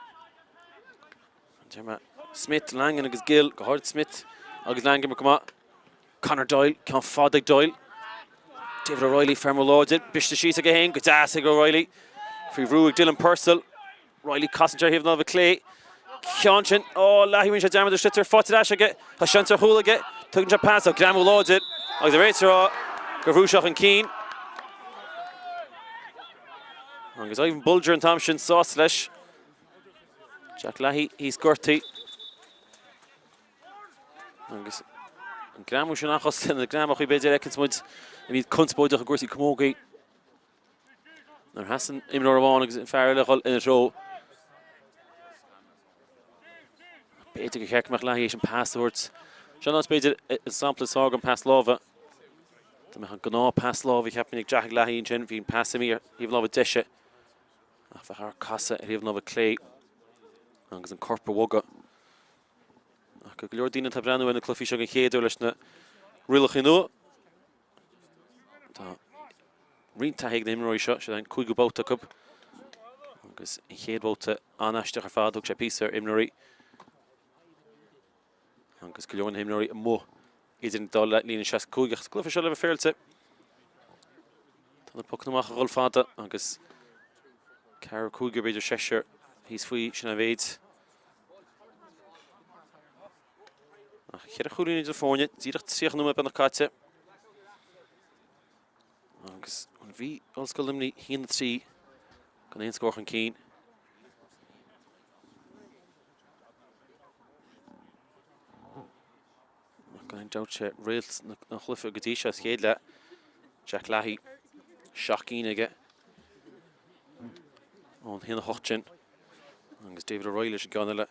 Deir mé Smith, Langan agus Gill, go háirid Smith agus Langan ag imirt go maith. Conor Doyle, ceann fada ag Doyle. David O'Reilly, fear mór láidir, briste síos aige féin, go deas ag O'Reilly. Faoi bhrú ag Dylan Purcell. Reilly cosaint ar thaobh na láimhe clé. Ceann sin, ó, Leahy rinne sé dearmad ar sliotar, faighte ar ais aige, tá seans ar chúl aige, tugann sé pas, ó, greamú láidir agus an réiteoir ag rá gur bhrú sé chun cinn. Agus Ivan Bolger an t-am sin sásta leis. Jack Leahy thíos gortaithe. Agus an greamú sin an-chosúil leis na greamachaí b'fhéidir a fheiceanns muid a bhíonn conspóideach i gcúrsaí camógaí. Nuair a sheasann imreoir amháin agus an fear eile a dhul ina threo. B'fhéidir gur cheart go mbeadh Leahy théis an pas a thabhairt. Seo an áit b'fhéidir an sampla is fearr den pas láimhe. Dá mbeadh an gnáth pas láimhe cheapfainn ag Jack Leahy ansin, bhí an pas imithe ar thaobh na láimhe deise ach bheadh air casadh ar thaobh na láimhe clé agus an corp a bhogadh. Ach go leor daoine atá ag breathnú ar na cluichí seo den chéad uair leis na rialacha nua, tá roinnt taithí ag na himreoirí seo, seo an cúigiú babhta acu agus an chéad bhabhta an-aisteach ar fad, thug sé píosa ar imreoirí. Agus go leor na himreoirí amuigh idir an dá líne 65 ach sa gcluiche seo le bheith féaráilte tá na pocanna amach ag dhul fada agus ceathrar, cúigear, b'fhéidir seisear thíos faoi, sin an mhéid. Ach cheithre chúilín idir foirne, díreach 30 nóiméad beagnach caite. Agus an bhí Ollscoil Luimnigh 1-3 gan aon scór chun cinn. Gan dabht sé réalt an chluiche go dtí seo sa chéad leath. Jack Leahy, 7 gcinn aige ón 1-8 sin. Agus David O'Reilly leis an gceann eile.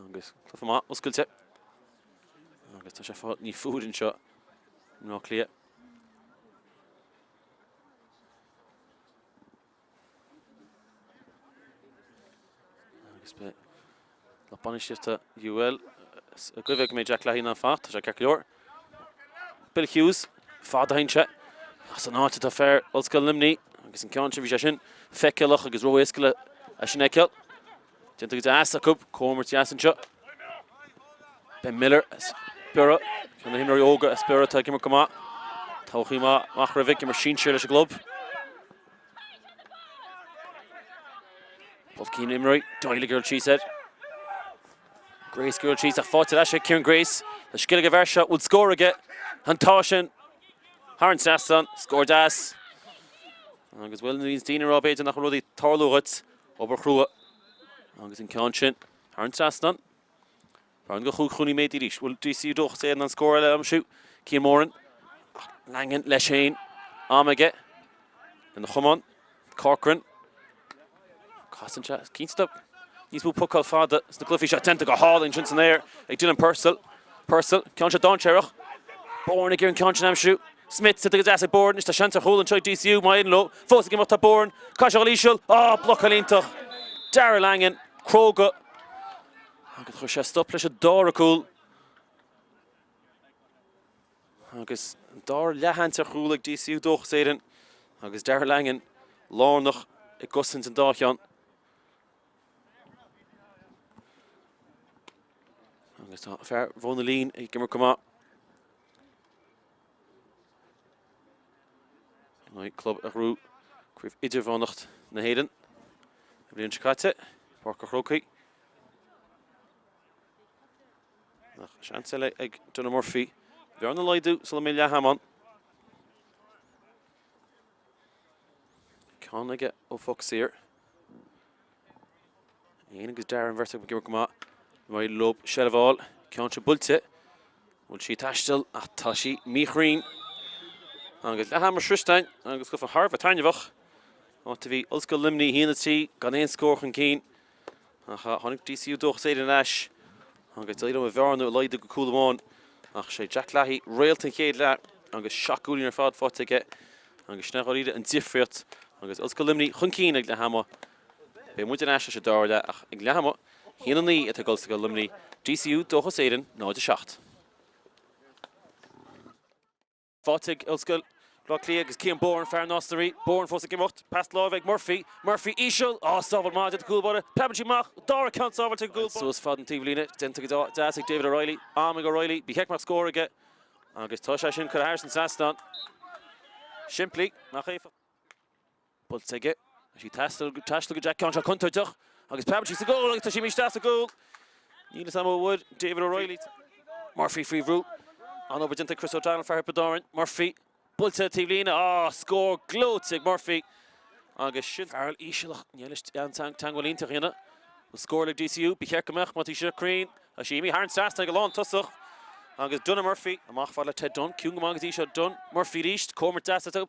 Agus cluiche maith oscailte. Agus tá sé fáil níos fuaire anseo i mBleá Cliath. Agus beidh lucht bainistíochta UL ag goimh go mbeidh Jack Leahy in ann fanacht, tá sé ceart go leor. Bill Hughes, fada a théann sé as an áit atá fear Ollscoil Luimnigh agus an ceann sin bhí sé sin feiceálach agus ró-éasca le é sin a fheiceáil. Déanta go deas acu, comhimirt dheas anseo. Ben Miller as Biorra, ceann de na himreoirí óga as Biorra atá ag imirt go maith. Todhchaí maith amach roimhe, ag imirt sinsir leis an gclub. Both cinn imreoirí, Doyle ag dul síos air. Grace ag dul síos ach faighte ar ais ag Kieran Grace. Tá scil ag an bhfear seo, bhfuil scór aige? An tá sin thar an trasnán, scór deas. Agus bhuel, nuair a bhíonns daoine ag rá b'fhéidir nach bhfuil rudaí ag tarlú dhuit, obair chrua. Agus an ceann sin thar an trasnán. Bearna go chúig chúilín méadaithe arís. Bhfuil DCU Dóchas Éireann an scór eile a aimsiú? Cian Moran. Ach Langan leis féin. Am aige. Lena chamán. Corcoran. Casann sé. Cinnte tá níos mó pucáil fada sna cluichí seo. Déanta go hálainn sin san aer ag Dylan Purcell. Purcell. Ceann seo dainséarach. Bourne ag iarraidh an ceann sin a aimsiú. Smith déanta go deas ag Bourne. Anois tá seans ar chúl anseo ag DCU. Má éiríonn leo. Fós ag imeacht tá Bourne. Caithfidh sé a dhul íseal. Á, blocáil iontach. Darragh Langan. Cróga. Agus chuir sé stop leis an dara cúl. Agus an dara leathsheans ar chúl ag DCU Dóchas Éireann agus Darragh Langan lárnach i gcosaint an dá cheann. Agus tá fear Mhóna Lín ag imirt go maith. In aghaidh club a ghnóthaigh Craobh Idirmheánach na hÉireann an bhliain seo caite, Páirc an Chrócaigh. Ach seans eile ag Donagh Murphy. Bearna a laghdú sula mbeidh leath am ann. Ceann aige ó phoc saor. Ian agus Darragh an bheirt ag imirt go maith. Mhaigh leo seilbh a fháil. Ceann seo buailte. Bhfuil sí ag taisteal ach tá sí míchruinn. Agus leath ama sroiste againn agus cluiche thar a bheith taitneamhach. Áit a bhí Ollscoil Luimnigh 1-3 gan aon scór chun cinn. Ach tháinig DCU Dóchas Éireann ar ais agus d'éirigh leo an bhearna a laghdú go cúl amháin. Ach sé Jack Leahy réalt an chéad leath agus 7 gcúilín ar fad faighte aige agus sin é dháiríre an difríocht agus Ollscoil Luimnigh chun cinn ag leath ama. Beidh muid ar ais leis an dara leath ach ag leath ama, 1-9 atá ag Ollscoil Luimnigh, DCU Dóchas Éireann 0-7. Faighte ag Ollscoil Bhaile Átha Cliath agus Cian Bourne, fear Nás na Rí. Bourne fós ag imeacht. Pas láimhe ag Murphy. Murphy íseal. Á, sábháil maith ag an gcúl báire. Preabann sí amach. Dara ceann sábháilte ag an gcúl báire. Suas fad an taobhlíne. Déanta go deas ag David O'Reilly. Am ag O'Reilly. Ba cheart go mbeadh scór aige agus tá sé sin curtha thar an trasnán. Simplí, nach éifeachtach. Buailte aige. Tá sí ag taisteal go Jack Ceann seo contúirteach agus preabann sí sa gcúl agus tá sí imithe isteach sa gcúl. Níl fhios agam an bhfuair David O'Reilly. Murphy faoi bhrú. An-obair déanta ag Chris O'Donnell, fear Thiobraid Árann. Murphy buailte taobh líne. Ah, scór gleoite ag Murphy. Agus sin. Farrell íseal ach níl an teagmháil iontach a dhéanamh. Bhfuil scór ag DCU? Ba cheart go mbeadh má tá sí cruinn. Tá sí imithe thar an trasnán ag an lán tosach agus Donagh Murphy amach fad le Ted Dunne. Ciúin go maith go dtí seo Dunne. Murphy arís. Comhimirt deas atá.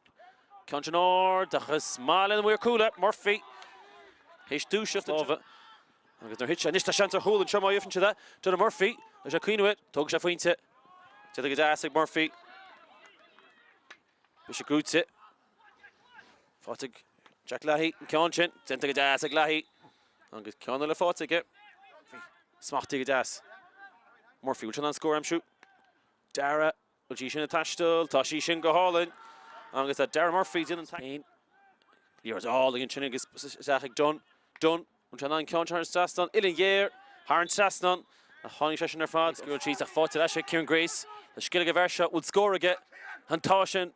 Ceann sin ard ach is maith lena mhaor cúil é, Murphy, théis dúiseacht láimhe. Agus nuair a thit sé, anois tá seans ar chúl anseo má gheibheann siad é. Donagh Murphy, tá sé ag cuimhneamh air, tógfaidh sé pointe. Déanta go deas ag Murphy. Bhí sé gnóite. Faighte ag Jack Leahy, an ceann sin, déanta go deas ag Leahy. Agus ceann eile faighte aige. Smachtaithe go deas. Murphy, bhfuil sé in ann scór a aimsiú? Dara, bhfuil sí sin ag taisteal? Tá sí sin go hálainn. Agus tá Dara Murphy ag déanamh an féin. Liathróid álainn ansin agus isteach ag Dunne. Dunne, bhfuil sé in ann an ceann seo thar an trasnán? Uillinn ghéar thar an trasnán. Ach tháinig sé sin ar fad. Scaoileadh síos ach faighte ar ais ag Kieran Grace. Tá scil ag an bhfear seo. Bhfuil scór aige? An tá sin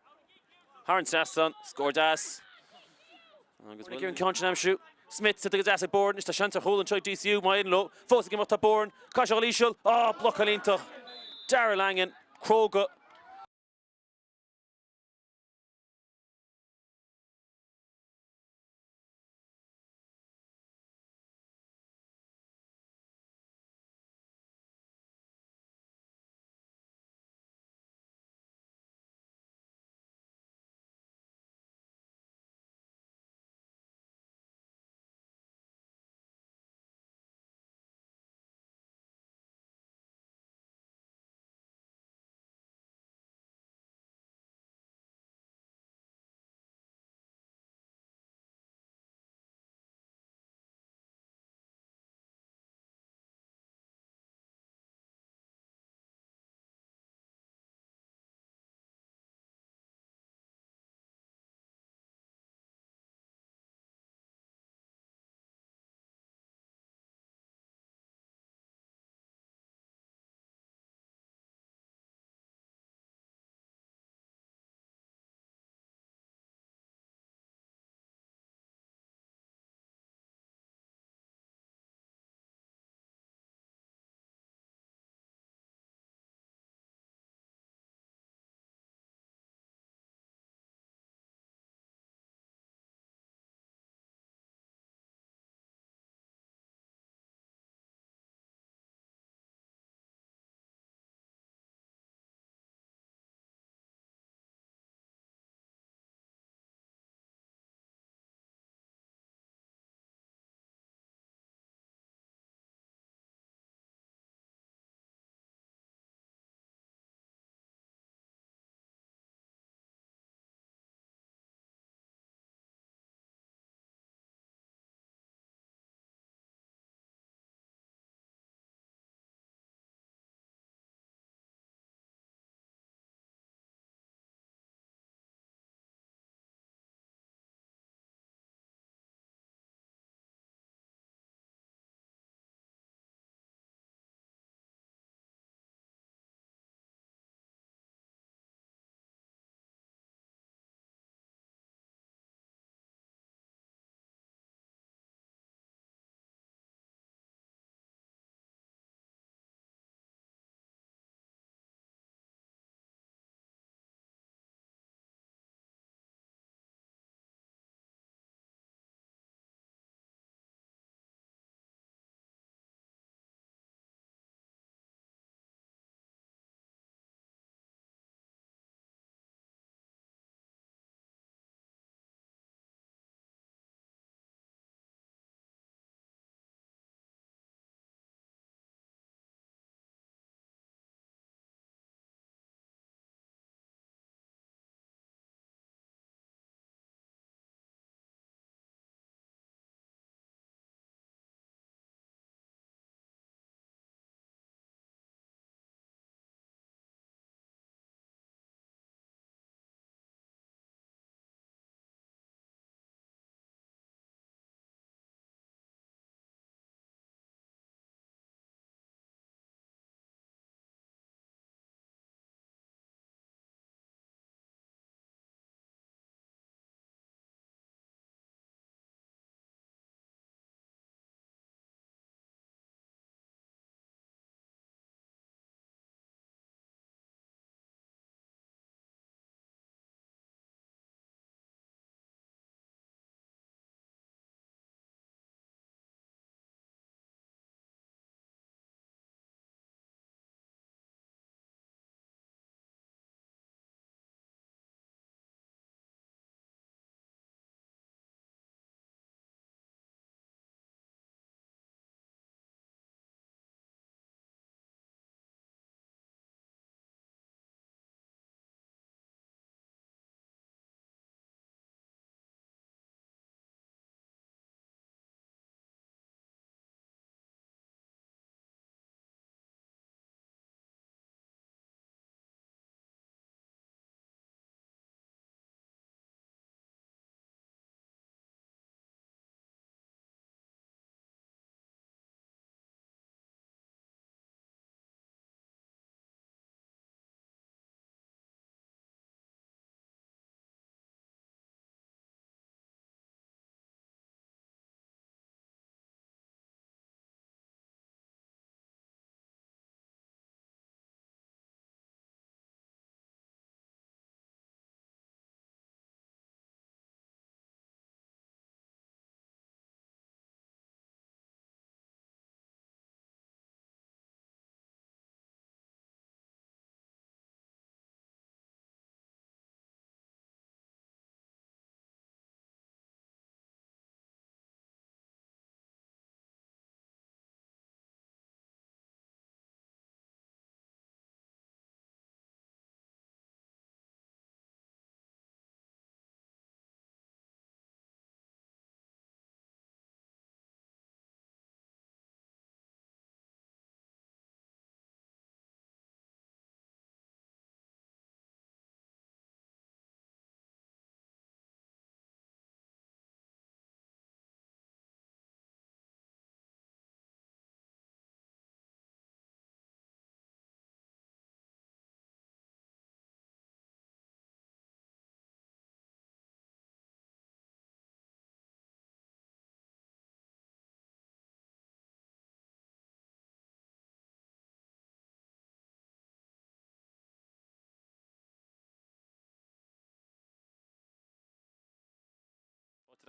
thar an trasnán. Scór deas. Agus bhfuil an ceann sin a aimsiú? Smith suite go deas ag Bourne. Anois tá seans ar chúl anseo ag DCU. Má éiríonn leo. Fós ag imeacht tá Bourne. Caithfidh sé a dhul íseal. Á, blocáil iontach. Darragh Langan. Cróga.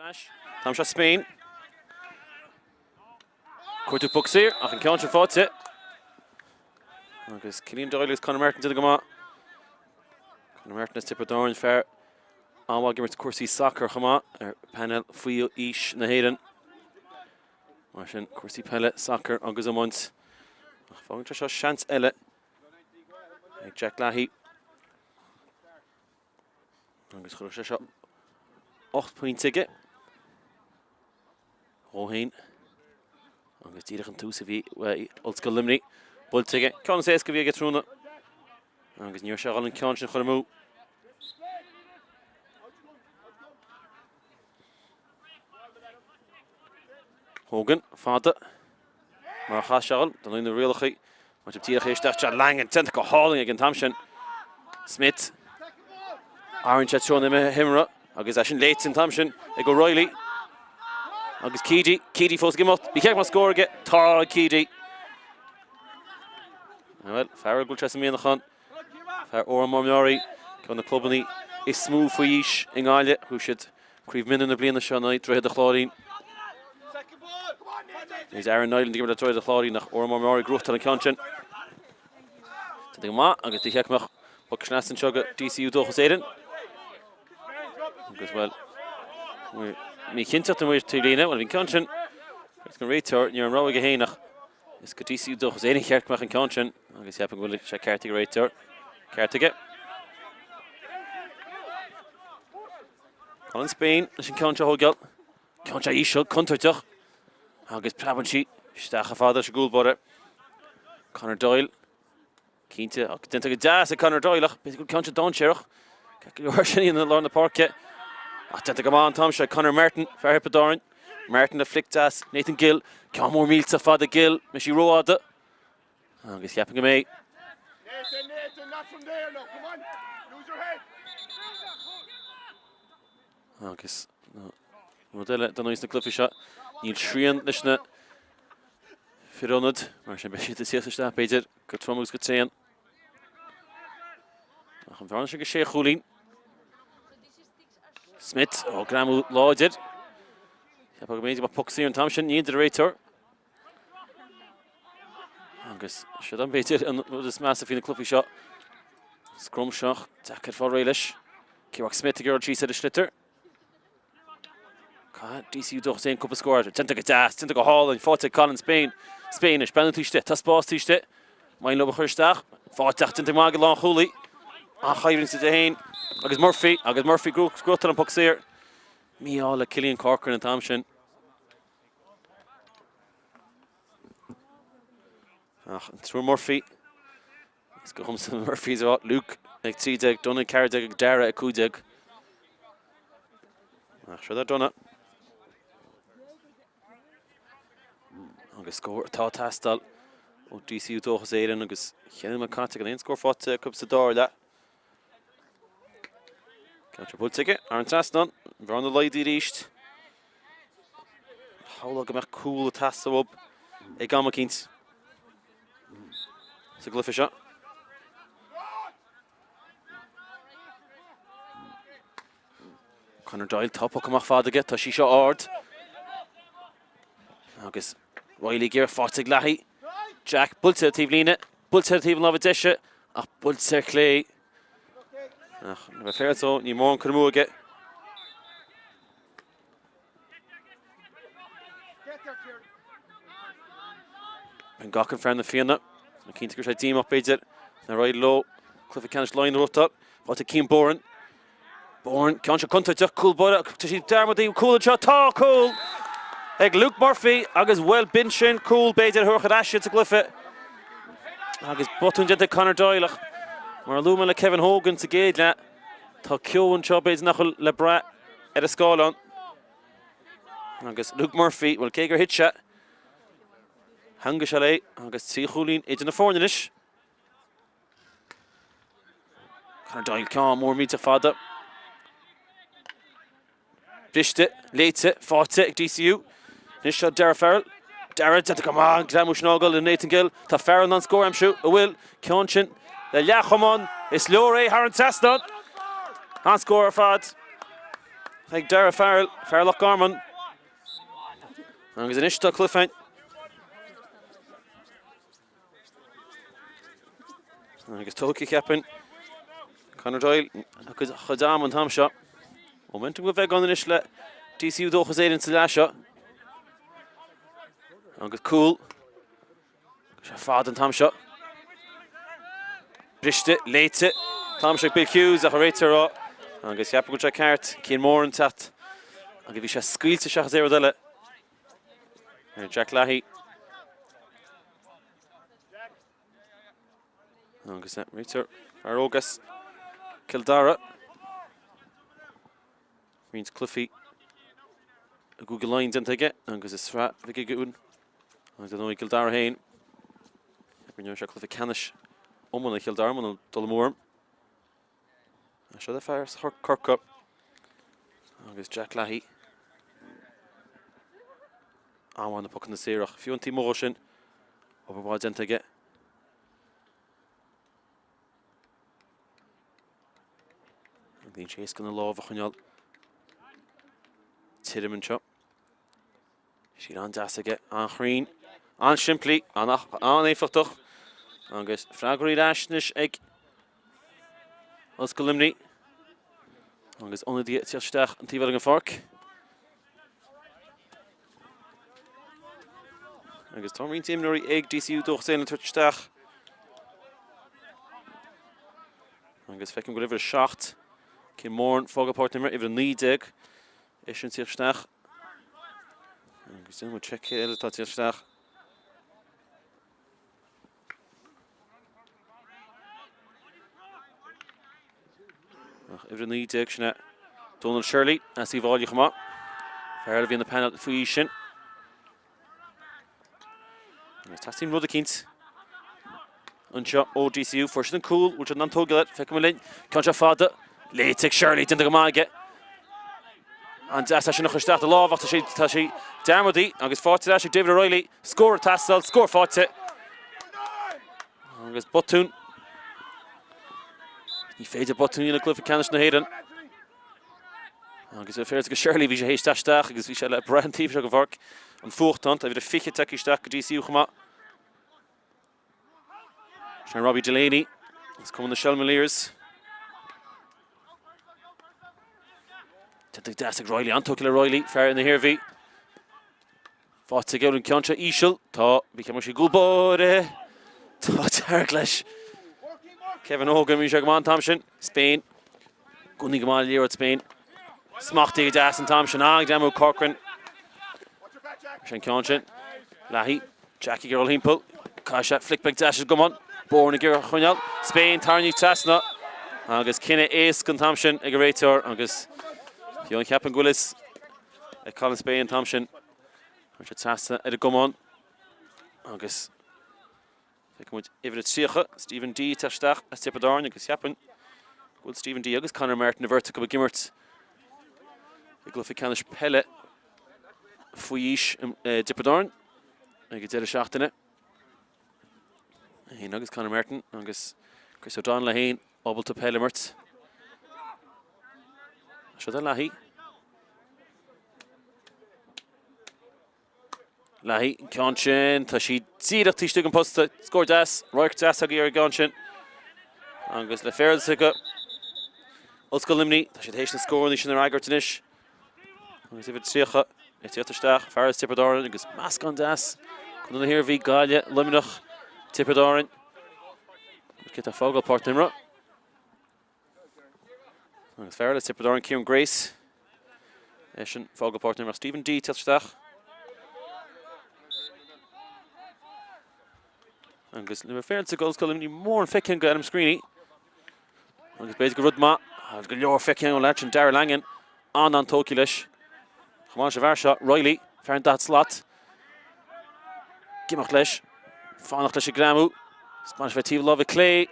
An t-am seo Spain. Cuartú poc saor ach an ceann sin faighte. Agus Cillian Doyle agus Conor Martin déanta go maith. Conor Martin as Tiobraid Árann fear an-mhaith ag imirt cúrsaí sacair chomh maith ar painéal faoi aois na hÉireann. Mar sin cúrsaí peile, sacair agus iomáint. Ach fágann sé seo seans eile ag Jack Leahy. Agus chuirfeadh sé seo 8 pointe aige dhó féin. Agus díreach an tús a bhí uaidh Ollscoil Luimnigh buailte aige. Ceann is éasca a bhí aige tráthnóna. Agus ní raibh sé ag dul an ceann sin a chur amú. Hogan, fada, mar a chaith sé dhul, do na rialacha, mar díreach é isteach, John Langan, déanta go hálainn ag an t-am sin. Smith, athraíonn sé treo na himeartha agus é sin léite an t-am sin ag O'Reilly. Agus Keady, Keady fós ag imeacht, ba cheart go mbeadh scór aige, tá ag Keady. Bhuel, fear a bhfuil sé sa mianach ann, fear Órán Mór Meáraí, ceann de na clubanna is mó faoi aois i nGaillimh, bhuaigh siad Craobh Mionúr na bliana seo in aghaidh Droichead an Chláirín. Is Aaron Niland ag imirt le Droichead an Chláirín ach Órán Mór Meáraí ag gnóthachtáil an ceann sin. Déanta go maith agus ba cheart go mbeadh poc sneasta anseo go DCU Dóchas Éireann. Agus bhuel, míchinnteacht amuigh taobh líne, bhuel bhí an ceann sin agus an réiteoir, ní raibh an rogha aige féin ach is go DCU Dóchas Éireann cheart go mbeadh an ceann sin agus cheapfainn go bhfuil sé ceart ag an réiteoir. Ceart aige. Colin Spain leis an ceann seo a thógáil. Ceann seo íseal, contúirteach agus preabann sí isteach chomh fada leis an gcúl báire. Conor Doyle. Cinnte, ach déanta go deas ag Conor Doyle ach b'fhéidir go bhfuil ceann seo dainséarach. Ceart go leor sin i lár na páirce. Ach déanta go maith an t-am seo ag Conor Martin, fear Thiobraid Árann. Martin le flic deas, Nathan Gill. Ceann mór millteach fada Gill, mbeidh sí rófhada. Agus cheapfainn go mbeidh. Agus rud eile dar ndóigh sna cluichí seo, níl srian leis na fir ionaid, mar sin beidh siad ag tíocht isteach b'fhéidir go trom agus go tréan. Ach an bhearna sin go sé chúilín. Smith ó greamú láidir. Cheapfá go mb'fhéidir go mbeadh poc saor an t-am sin, ní a deir an réiteoir. Agus siod an b'fhéidir an rud is measa faoi na cluichí seo. Scrum seo, deacair fáil réidh leis. Ciarán Smith ag iarraidh síos ar an sliotar. Caithfidh DCU Dóchas Éireann cúpla scór. Déanta go deas, déanta go hálainn, faighte ag Colin Spain. Spain anois, breathnú taobh istigh, tá spás taobh istigh. Maith leo a chur isteach. Faighte ach déanta go maith ag an lánchúlaí. An-choimhlint idir féin agus Murphy, agus Murphy gnóthachtáil an poc saor. Mí-ádh le Cillian Corcoran an t-am sin. Ach an triúr Murphy, is go dhomsa na Murphys a rá, Luke ag 13, Donagh 14 ag Dara ag 15. Ach seo Donagh. Agus scór atá ag teastáil ó DCU Dóchas Éireann agus cheana caite gan aon scór faighte acu sa dara leath. Ceann seo buailte aige thar an trasnán, an bhearna laghdaithe arís. Shamhlófá go mbeadh cúl ag teastáil uathu ag am eicínt sa gcluiche seo. Conor Doyle, tá poc amach fada aige, tá sí seo ard. Agus Reilly ag iarraidh faighte ag Leahy. Jack buailte ar taobh líne, buailte ar taobh an láimhe deise, ach buailte ar chlé. Ach le bheith féaráilte dó, ní mórán cur amú aige. Ben Gockin fear na Fianna. Cinnte go raibh sé díomách b'fhéidir nár éirigh leo cluiche ceannais Laighean a ghnóthachtáil. Faighte ag Cian Boran. Boran, ceann seo contúirteach, cúl báire, tá siad dearmadaí, cúl anseo, tá cúl ag Luke Murphy agus bhuel b'in sin cúl b'fhéidir a thabharfadh ar ais iad sa gcluiche. Agus botún déanta ag Conor Doyle ach mar a luaigh mé le Kevin Hogan sa gcéad leath, tá ceo anseo b'fhéidir nach bhfuil le brath ar an scáileán. Agus Luke Murphy, bhuel cé gur thit sé, theangaigh sé léi agus 3 chúilín idir na foirne anois. Conor Doyle, ceann mór millteach fada. Briste, léite, faighte ag DCU. Anois seo Darragh Farrell. Darragh, déanta go maith, an greamú sin a fhágáil le Nathan Gill. Tá Farrell in ann scór a aimsiú, an bhfuil? Ceann sin le leathchamán, is leor é thar an trasnán. An-scór ar fad. ag Darragh Farrell, fear Loch Garman. Agus anois tá cluiche ann. Agus tógtha cheapfainn Conor Doyle a chuid ama an t-am seo. Momentum go bheith ann anois le DCU Dóchas Éireann sa leath seo. Agus cúl. Sé fada an t-am seo. Briste, léite. T-am seo ag Bill Hughes ach an réiteoir á. Agus cheapfainn go bhfuil sé ceart. Cian Moran teacht. Agus bhí sé scaoilte seachas aon rud eile. Ar Jack Leahy. Agus réiteoir fear óg as Cill Dara. Roinnt cluichí i gCúige Laighean déanta aige agus i Sraith Mhig Uidhir agus ar ndóigh i gCill Dara féin. Rinne sé cluiche ceannais iomána Chill Dara muna dul amú orm. Seo le fear as Corcaigh agus Jack Leahy. An-mhaith na pocanna saora ach fiú an taobh amuigh sin, obair mhaith déanta aige. Níl sé éasca na lámha a choinneáil tirim anseo. Stíl an-deas aige, an-chruinn, an-simplí, an-éifeachtach agus freagraí ar ais anois ag Ollscoil Luimnigh agus ionadaithe ag teacht isteach an taobh eile den pháirc. Agus tá roinnt imreoirí ag DCU Dóchas Éireann ag tabhairt isteach. Agus feicim go bhfuil uimhir 7, Cian Moran, fágáil páirc na himeartha, uimhir 19, Eisean ag tíocht isteach. Agus déanfaidh muid seic cé eile atá ag tíocht isteach. Ach uimhir 19 sin é Donal Shirley as Uíbh Fhailí chomh maith. Fear eile a bhí ina painéal faoi aois sin. Agus teastaíonn rud eicínt anseo ó DCU. Fuair siad an cúl, bhfuil siad in ann tógáil air, feicfidh muid linn. Ceann seo fada, léite ag Shirley, déanta go maith aige. An-deas é sin a chur isteach de lámh ach tá sé, tá sé dearmadta agus faighte ar ais ag David O'Reilly. Scór ag teastáil, scór faighte. Agus botún. Ní féidir botún a dhéanamh i gcluiche ceannais na hÉireann. Agus féar go Shirley bhí sé théis isteach agus bhí sé le breith an taobh seo den pháirc. An fuachtán, tá uimhir a 20 tagtha isteach go DCU chomh maith. Sin Robbie Delaney as Cumann na Shelmaliers. Déanta go deas ag Reilly, an-tógtha le Reilly, fear na hIarmhí. Faighte aige an ceann seo íseal. Tá, bhí ceann sé gcúl báire. Tá dearg leis. Kevin Hogan, bhí sé go maith an t-am sin. Spain. Gunnaí go maith le liathróid Spain. Smachtaithe go deas an t-am sin. An-ghreamú Corcoran. Sin ceann sin. Leahy. Jack ag dul thimpeall. Caithfidh sé flic beag deas ar an gcamán. Bourne ag iarraidh a choinneáil. Spain tarraingthe trasna. Agus cinneadh éasca an t-am sin ag an réiteoir agus fiú an cheapann go bhfuil fhios ag Colin Spain an t-am sin. Chuir sé trasna ar an gcamán agus feicfidh muid uimhir a 30, Stephen Dee ag teacht isteach as Tiobraid Árann agus cheapfainn go bhfuil Stephen Dee agus Conor Martin an bheirt acu ag imirt i gcluiche ceannais peile faoi aois i dTiobraid Árann ag an deireadh seachtaine. Féin agus Conor Martin agus Chris O'Donnell é féin ábalta peil a imirt. Seo do Leahy. Leahy, an ceann sin, tá sí díreach taobh istigh den posta. Scór deas, radharc deas agaibh ar an gceann sin. Agus le féarlas acu, Ollscoil Luimnigh, tá siad théis na scóranna sin a fhreagairt anois. Agus uimhir 30 ag tíocht isteach, fear as Tiobraid Árann agus meascán deas. Contae na hIarmhí, Gaillimh, Luimneach, Tiobraid Árann. Cé atá ag fágáil páirc na himeartha? Agus fear eile as Tiobraid Árann, Kieran Grace. Eisean ag fágáil páirc na himeartha. Stephen Dee ag tíocht isteach. Agus le bheith féaráilte ag Ollscoil Luimnigh mórán feicthe go Adam Screeney. Agus b'fhéidir gur rud maith, agus go leor feicthe ón leaid sin Darragh Langan, an-an-tógtha leis. Chomh maith leis an bhfear seo, Reilly, fear an 40 slat. Ag imeacht leis, fanacht leis an greamú. Spáint fé taobh láimhe clé,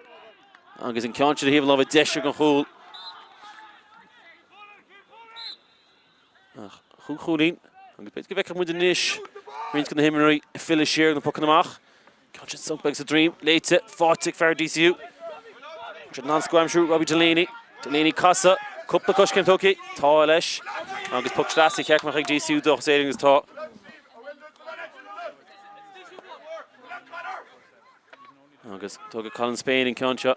agus an ceann sin ar thaobh an láimhe deise den chúl. Ach chúig chúilín, agus b'fhéidir go bhfeicfeadh muid anois roinnt de na himreoirí ag filleadh siar na pocanna amach. Ceann sin sonc beag sa droim, léite, faighte ag fear DCU. Siad in ann scór a aimsiú, Robbie Delaney. Delaney casadh. Cúpla coiscéim tógtha, tá leis agus poc sleasa cheart go mbeadh ag DCU Dóchas Éireann agus tá. Agus tógfaidh Colin Spain an ceann seo.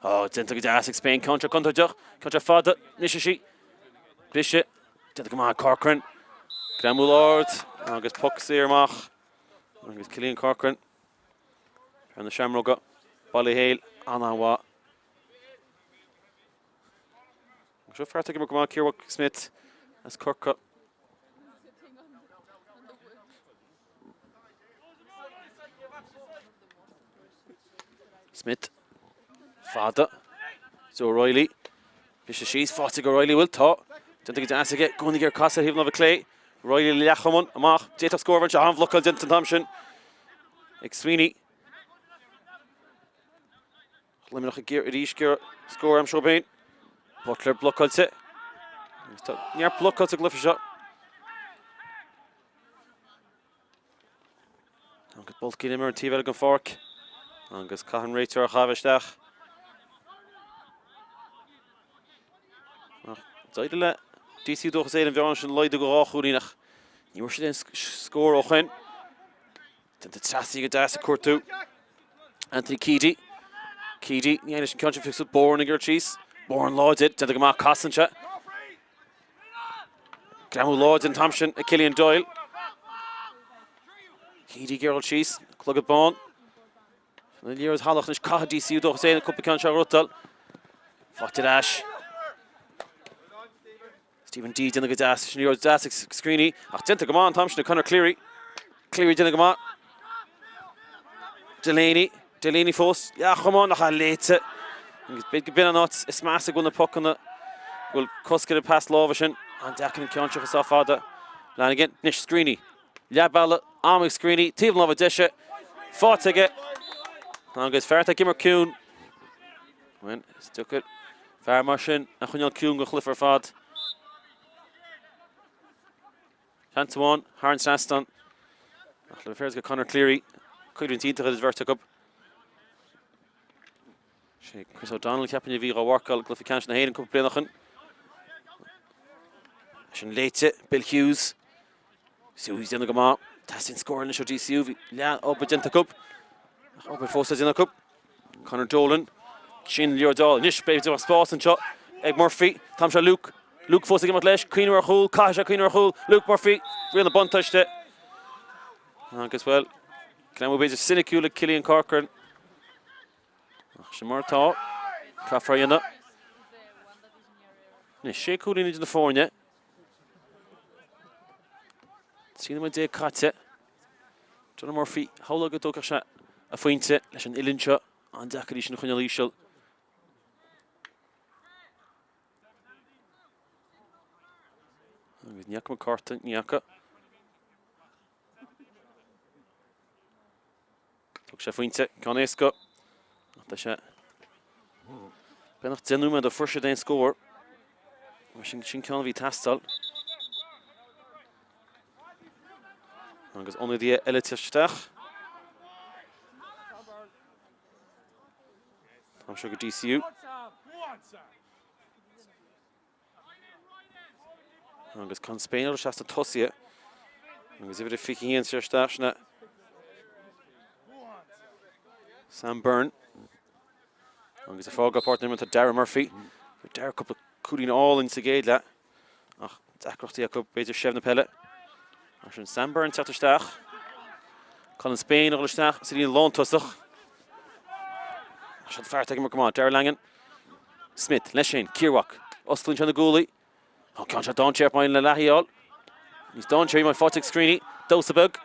Ó, déanta go deas ag Spain, ceann seo contúirteach, ceann seo fada, anois is í. Briseadh, déanta go maith ag Corcoran. Greamú ard agus poc saor amach agus Cillian Corcoran. Fear na Seamróga, Ballyhale, an-an-mhaith. Seo fear atá ag imirt go maith, Ciarmhac Smith as Corcaigh. Smith. Fada. Joe O'Reilly. Briseadh síos, faighte ag O'Reilly, bhfuil? Tá. Déanta go deas aige, gcónaí ar casadh ar thaobh na láimhe clé. O'Reilly le leathchumann, amach. D'fhéadfadh scór a bheith anseo, an-bhlocáil déanta an t-am sin ag Sweeney. Luimneach ag iarraidh arís scór a aimsiú féin. Butler blocáilte. Agus tá neart blocáil sa gcluiche seo. Agus Bulky ar an taobh eile den pháirc. Agus caithfidh an réiteoir a chaitheamh isteach. Ach d'éirigh le DCU Dóchas Éireann an bhearna sin a laghdú go 2 chúilín ach ní bhfuair siad aon scór ó shin. Déanta trasnaí go deas ag cuartú Anthony Keady. Keady, ní leis an ceann sin fíochsa Bourne ag iarraidh síos. Bourne láidir, déanta go maith, casann sé. Greamú láidir an t-am sin ag Killian Doyle. Keady ag iarraidh síos, clogad bán. An liathróid shalach anois caithfidh DCU Dóchas Éireann cúpla ceann seo a ghnóthachtáil. Faighte ar ais. Stephen Dee déanamh go deas, sin liathróid deas ag Screeney, ach déanta go maith an t-am sin ag Conor Cleary. Cleary déanamh go maith. Delaney, Delaney fós, leathchamán ach é léite. Agus b'fhéidir go b'in an áit is measa go bhfuil na pocanna, go bhfuil cosc ar an pas láimhe sin. An-deacair an ceann seo a fada. Lanigan, anois Screeney. Leath bealaigh, am ag Screeney, taobh na láimhe deise, faighte aige. Agus fear atá ag imirt ciúin. Bhuel, is deacair fear mar sin a choinneáil ciúin don chluiche ar fad. Seans amháin thar an trasnán. Ach le bheith go Conor Cleary, coimhlint iontach idir bheirt acu. Sé Chris O'Donnell ceapaim a bhí á mharcáil i gcluiche ceannais na hÉireann cúpla bliain ó shin. Sin léite, Bill Hughes. Hughes déanamh go maith. Teastaíonn scór anois ó DCU. Bhí leath obair déanta acu. Ach obair fós le déanamh acu. Conor Dolan. Sin liathróid álainn. Anois b'fhéidir go mbeadh spás anseo ag Murphy. An t-am seo Luke. Luke fós ag imeacht leis. Cuimhneamh ar chúl. Caithfidh sé cuimhneamh ar chúl. Luke Murphy. Riail na buntáiste. Agus bhuel, greamú b'fhéidir soiniciúil ag Cillian Corcoran. Ach sin mar atá. Caithfear a dhéanamh. Anois, sé cúilín idir na foirne. 13 nóiméad caite. Donagh Murphy, shamhlófá go dtógfadh sé a phointe leis an uillinn seo. An-deacair í sin a choinneáil íseal. Agus ní fhaca mé cárta, ní fhaca. Thug sé phointe, ceann éasca. Ach tá sé beagnach 10 nóiméad ó fuair siad aon scór. Mar sin, sin ceann a bhí ag teastáil. Agus ionadaithe eile isteach. An t-am seo go DCU. Agus Con Spain ar isteach sna tosaithe. Agus uimhir a 21 siar isteach sin Sam Byrne. Agus ag fágáil páirc na himeartha tá Darragh Murphy. Darragh cúpla cúilín álainn sa gcéad leath. Ach deacrachtaí acu b'fhéidir seilbh na peile. Mar sin Sam Byrne teacht isteach. Colin Spain a dhul isteach sa líne lántosach. Seo fear atá ag imirt go maith, Darragh Langan. Smith leis féin, Ciarmhac. Osclaíonn sé na guaillí. Tá ceann seo dainséarach maith le leath a fháil. Níos dainséaraí má faighte ag Screeney. Damhsa beag.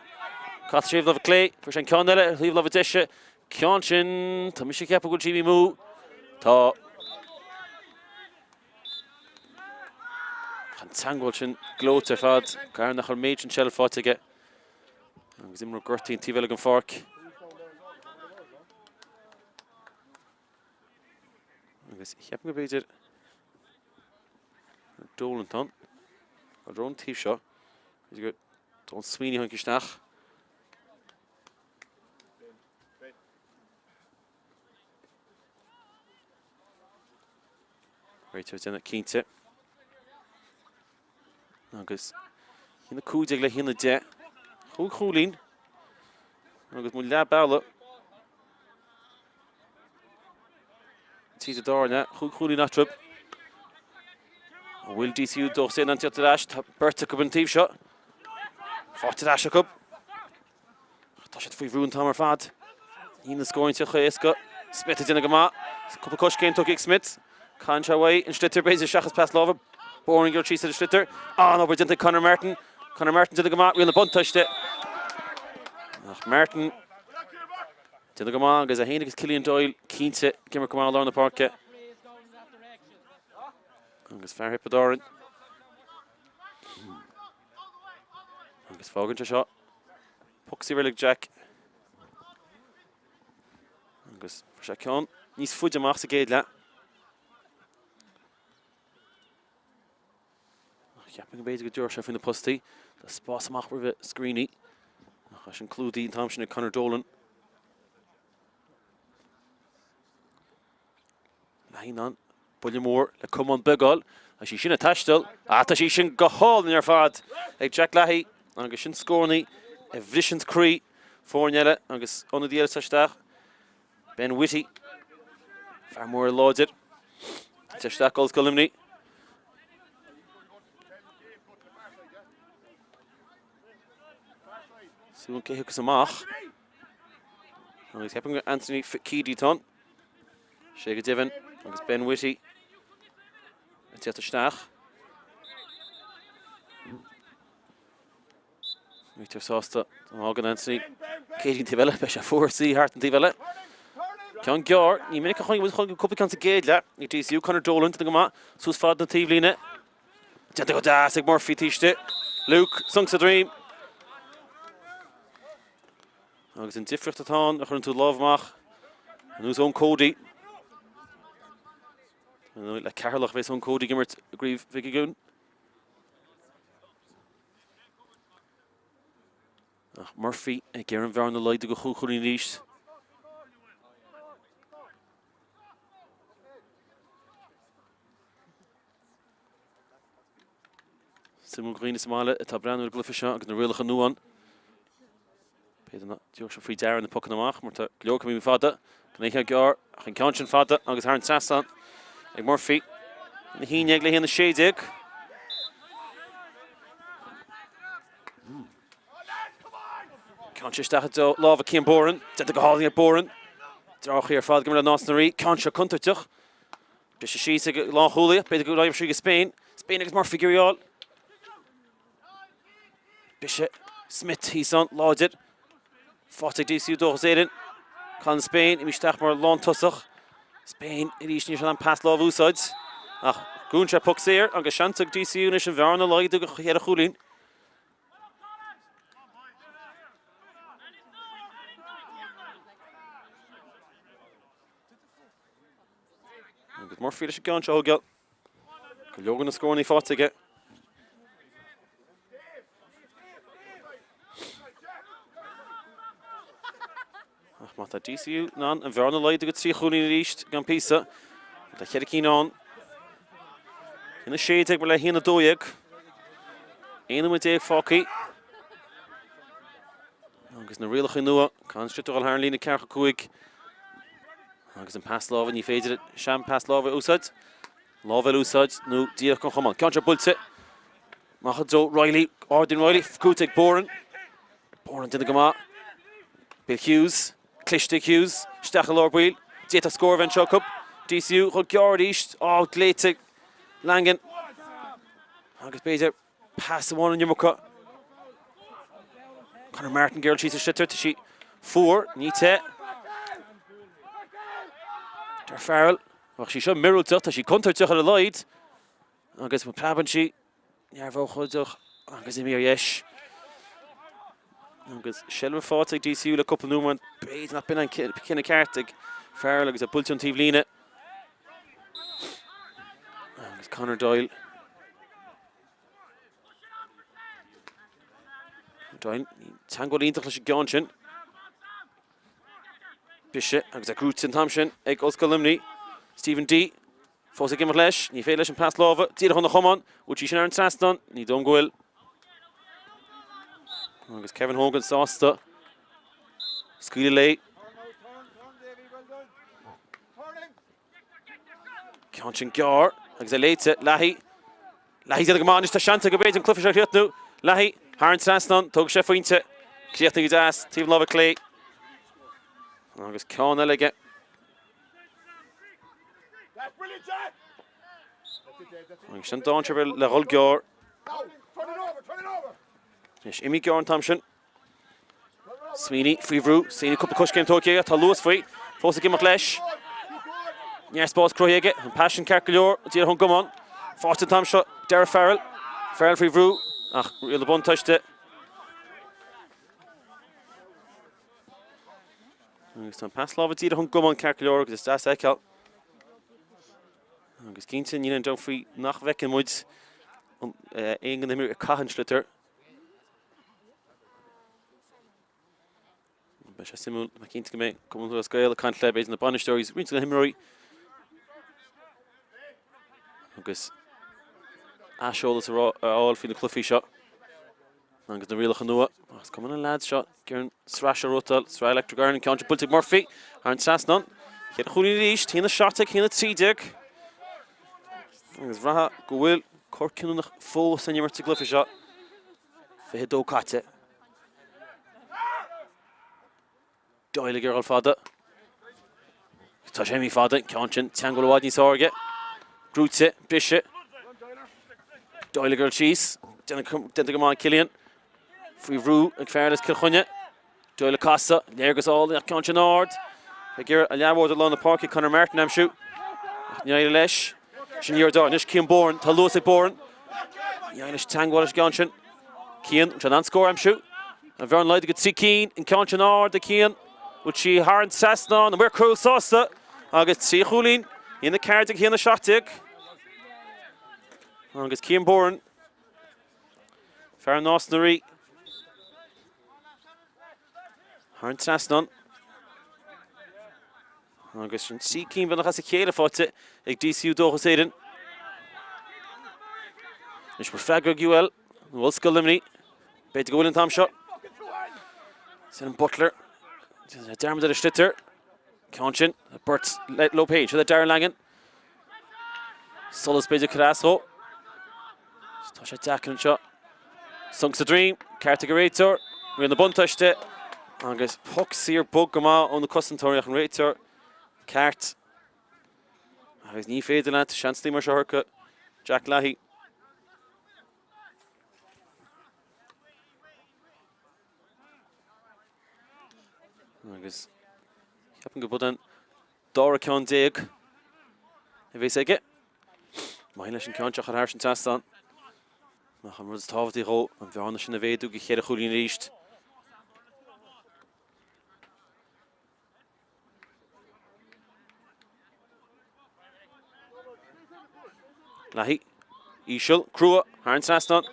Caite taobh láimhe clé. Fuair sé an ceann eile ar thaobh láimhe deise. Ceann sin, tá mise ag ceapadh go bhfuil sí imithe amú. Tá. An teagmháil sin gleoite ar fad. Gar nach raibh méid sin seilbh faighte aige. Agus imreoir gortaithe an taobh eile den pháirc. Agus cheapaim go b'fhéidir Dolan ann. Ar an taobh seo. B'fhéidir go Don Sweeney tháinig isteach. Réiteoir ag déanamh cinnte. Agus 1-15 le 1-10. Chúig chúilín. Agus muid leath bealaigh. Tríd an dara leath, chúig chúilín eatarthu. An bhfuil DCU Dóchas in ann tíocht ar ais? Tá beirt acu an taobh seo. Faighte ar ais acu. Tá siad faoi bhrú an t-am ar fad. Níl na scóranna ag tíocht chomh héasca. Smith ag déanamh go maith. Cúpla coiscéim tugtha ag Smith. Caitheann sé uaidh an sliotar b'fhéidir seachas pas láimhe. Boran ag síos ar an sliotar. An-obair déanta ag Conor Martin. Conor Martin déanamh go maith. Riail na buntáiste. Ach Martin déanamh go maith agus é féin agus Killian Doyle cinnte ag imirt go maith i lár na páirce. Agus fear Thiobraid Árann. Agus fágann sé seo poc saor eile ag Jack. Agus fuair sé ceann níos faide amach sa gcéad leath. Ach cheapfainn go mb'fhéidir go dtabharfadh sé faoi na postaí. Tá spás amach roimhe Screeney. Ach é sin clúdaithe an t-am sin ag Conor Dolan. Leath an buille mór le camán beag a fháil. Tá sí sin ag taisteal. Ah, tá sí sin go hálainn ar fad ag Jack Leahy agus sin scórannaí a bhriseanns croí foirne eile agus ionadaí eile isteach. Ben Whitty, fear mór láidir, isteach Ollscoil Luimnigh. Suan cé thiocfas amach. Agus ceapaim gur Anthony Keady atá ann. Sé go deimhin agus Ben Whitty ag tíocht isteach. Bítear sásta an fhágann Anthony Keady an taobh eile, beidh sé fuar suí thart an taobh eile. Ceann gearr, ní minic a chonaic muid chun cúpla ceann sa gcéad leath ag DCU, Conor Dolan, go maith, suas fad na taobhlíne. Déanta go deas ag Murphy taobh istigh. Luke, sonc sa droim. Agus an difríocht atá ann a chuireann tú lámh amach anuas Eoin Cody. Le Ceatharlach a bheas Eoin Cody ag imirt i gCraobh Mhig Uidhir. Ach Murphy ag iarraidh an bhearna a laghdú go chúig chúilín arís. Suimiúil do dhaoine sa mbaile atá ag breathnú ar an gcluiche seo agus na rialacha nua ann. B'fhéidir nach dtabharfaidh sé faoi deara na pocanna amach mar tá go leor acu fada, gan aon cheann gearr ach an ceann sin fada agus thar an trasnán ag Murphy. 1-11 le 1-16. Ceann seo isteach i dtreo lámha Cian Boran. Déanta go hálainn ag Boran. Droch-chaoi ar fad go mbeidh Nás na Rí. Ceann seo contúirteach. Briseadh síos ag lánchúlaí, b'fhéidir go raibh sí go Spain. Spain agus Murphy ag iarraidh a fháil. Briseadh Smith thíos ann, láidir. Faighte ag DCU Dóchas Éireann. Colin Spain, imithe isteach mar lántosach. Spain arís níl sé in ann pas láimhe a úsáid. Ach gnóthaíonn sé poc saor agus seans ag DCU anois an bhearna a laghdú go cheithre chúilín. Agus Murphy leis an gceann seo a thógáil. Go leor de na scóranna faighte aige. Ach má tá DCU in ann an bhearna a laghdú go 3 chúilín arís gan píosa, tá cheithre cinn ann. 1-16 mar le 1-12. 11 nóiméad fágtha. Agus na rialacha nua, caithfidh an sliotar a dhul thar an líne 45. Agus an pas láimhe, ní féidir sean pas láimhe a úsáid. Lámh eile a úsáid nó díreach an chamán. Ceann seo buailte. Amach i dtreo Reilly, ardaíonn Reilly, cúite ag Boran. Boran déanamh go maith. Bill Hughes, cliste ag Hughes, isteach i lár baill. D'fhéadfadh scór a bheith anseo acu. DCU chomh gearr arís. Á, glaoite Langan. Agus b'fhéidir Pas amháin an iomarca. Conor Martin gearrtha síos an sliotar, tá sí fuar, ní te. Deir Farrell, bheadh sí seo míorúilteach, tá sí contúirteach ar a laghad. Agus má preabann sí, neamhurchóideach agus imithe ar dheis. Agus seilbh faighte ag DCU le cúpla nóiméad, b'fhéidir nach b'in an cinneadh ceart ag Farrell agus é buailte ón taobh líne. Agus Conor Doyle. Doyle, teagmháil iontach leis an gceann sin. Briseadh agus é gnóthaithe an t-am sin ag Ollscoil Luimnigh. Stephen D. Fós ag imeacht leis. Ní féidir leis an pas láimhe. Díreach óna chamán. Bhfuil sí sin thar an trasnán? Ní dóigh liom go bhfuil. Agus Kevin Hogan sásta scaoileadh léi. Ceann sin gearr agus é léite. Leahy. Leahy déanta go maith anois. Tá seans aige b'fhéidir an cluiche seo a chríochnú. Leahy thar an trasnán. Tógfaidh sé pointe. Críochnaithe go deas. Taobh na láimhe clé. Agus ceann eile aige. Agus sin dainséar le dhul gearr. Anois imithe gearr an t-am sin. Sweeney faoi bhrú. Sweeney cúpla coiscéim tógtha aige. Tá luas faoi. Fós ag imeacht leis. Neart spás cruthaithe aige. An pas sin ceart go leor. Díreach ón gcamán. Faighte an t-am seo. Darragh Farrell. Farrell faoi bhrú ach riail na buntáiste. Agus tá an pas láimhe díreach ón gcamán ceart go leor agus is deas a fheiceáil. Agus cinnte níl aon dabht faoi nach bhfeiceann muid aon de na himreoirí ag caitheamh an sliotar. Beidh sé suimiúil, tá mé cinnte go mbeidh Cumann Lúthchleas Gael ag caint le b'fhéidir na bainisteoirí agus roinnt de na himreoirí agus aiseolas a fháil faoi na cluichí seo agus na rialacha nua. Is cuma na leaids seo ag iarraidh an tsraith seo a reáchtáil, Sraith Electric Ireland, ceann seo buailte ag Murphy thar an trasnán. Ceithre chúilín arís, 1-17, 1-13. Agus bhraithfeá go bhfuil cor cinniúnach fós san imirt sa gcluiche seo. 22 caite. Doyle ag iarraidh dul fada. Tá sé imithe fada, ceann sin, teagmháil i bhfad níos fearr aige. Brúite, briseadh. Doyle ag dul síos. Déanta go maith Cillian. Faoi bhrú ag fear as Cill Chainnigh. Doyle ag casadh, léargas álainn ach ceann sin ard. Ag iarraidh a leathbhádóir i lár na páirce Conor Martin a aimsiú. Ach ní éireoidh leis. Sin iarracht anois Cian Boran. Tá luas ag Boran. Ní éireoidh leis teagmháil leis an gceann sin. Cian, an an scór a aimsiú. An bhearna laghdaithe go 3 cinn. An ceann sin ard ag Cian. Bhfuil sí thar an trasnán? An maor cúil sásta. Agus 3 chúilín. 1-14, 1-17. Agus Cian Boran. Fear Nás na Rí. Thar an trasnán. Agus sin 3 cinn beagnach as a chéile faighte ag DCU Dóchas Éireann. Anois bhfuil freagra ag UL, nó Ollscoil Luimnigh. B'fhéidir go bhfuil an t-am seo. Sin an Butler. Dearmad ar a sliotar. Ceann sin, beirt leo féin. Seo le Darren Langan. Solas b'fhéidir curtha as dhó. Tá sé deacair anseo. Sonc sa droim, ceart ag an réiteoir, riail na buntáiste agus poc saor bog go maith ó na cosantóirí ach an réiteoir ceart. Agus ní féidir leat seansanna mar seo a thabhairt do Jack Leahy. Agus ceapaim go b'in an dara ceann a bhéas aige. Maith leis an ceann seo a chur thar an trasnán. Ach an rud is tábhachtaí dhó, an bhearna sin a mhéadú go cheithre chúilín arís. Leahy, íseal, crua, thar an trasnán.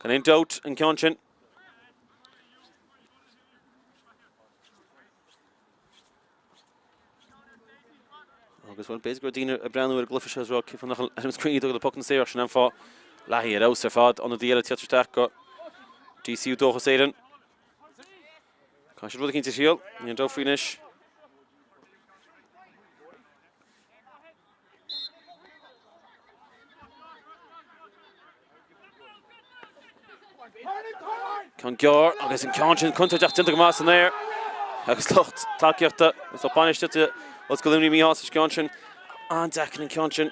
Gan aon dabht an ceann sin. Agus bhuel, b'fhéidir go raibh daoine ag breathnú ar an gcluiche seo is ag rá cén fáth nach bhfuil Adam Screeney ag tógáil na pocanna saora ach sin an fáth. Leahy ar fheabhas ar fad, ionadaí eile ag tíocht isteach go DCU Dóchas Éireann. Caithfidh siad rud eicínt a thriail, níl aon dabht faoi anois. Ceann gearr agus an ceann sin contúirteach déanta go maith san aer agus lucht tacaíochta agus lucht bainistíochta Ollscoil Luimnigh míshásta leis an gceann sin. An-deacair an ceann sin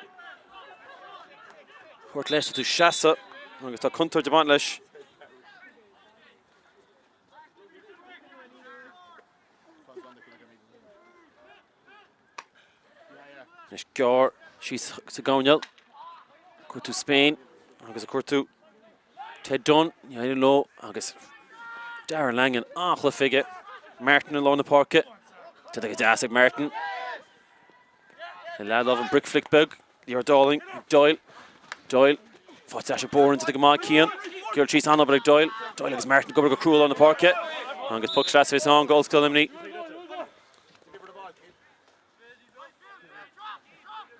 thabhairt leis, tá tú seasamh agus tá contúirt ag baint leis. Anois gearr síos sa gcoirnéal. Ag cuartú Spain agus ag cuartú Ted Dunne. Ní éiríonn leo agus Darren Langan an-chluiche aige. Martin i lár na páirce. Déanta go deas ag Martin. Le leathlámh an brick flick beag. Lear Darling, Doyle, Doyle, faighte ar ais ag Boran, déanta go maith ag Cian. Gearr síos an-obair ag Doyle. Doyle agus Martin ag obair go crua i lár na páirce. Agus poc sleasa a bheas ann go Ollscoil Luimnigh.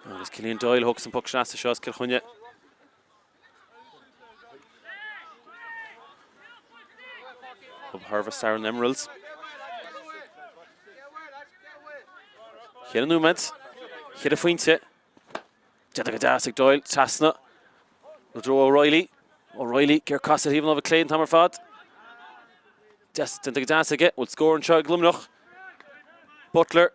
Agus Cillian Doyle a thógfas an poc seasta seo as Cill Chainnigh. Club Thurles Emeralds. Cheithre nóiméad, cheithre phointe. Déanta go deas ag Doyle, trasna i dtreo O'Reilly. O'Reilly, ag iarraidh casadh ar thaobh na láimhe clé an t-am ar fad. Deas, déanta go deas aige. Bhfuil scór anseo ag Luimneach. Butler.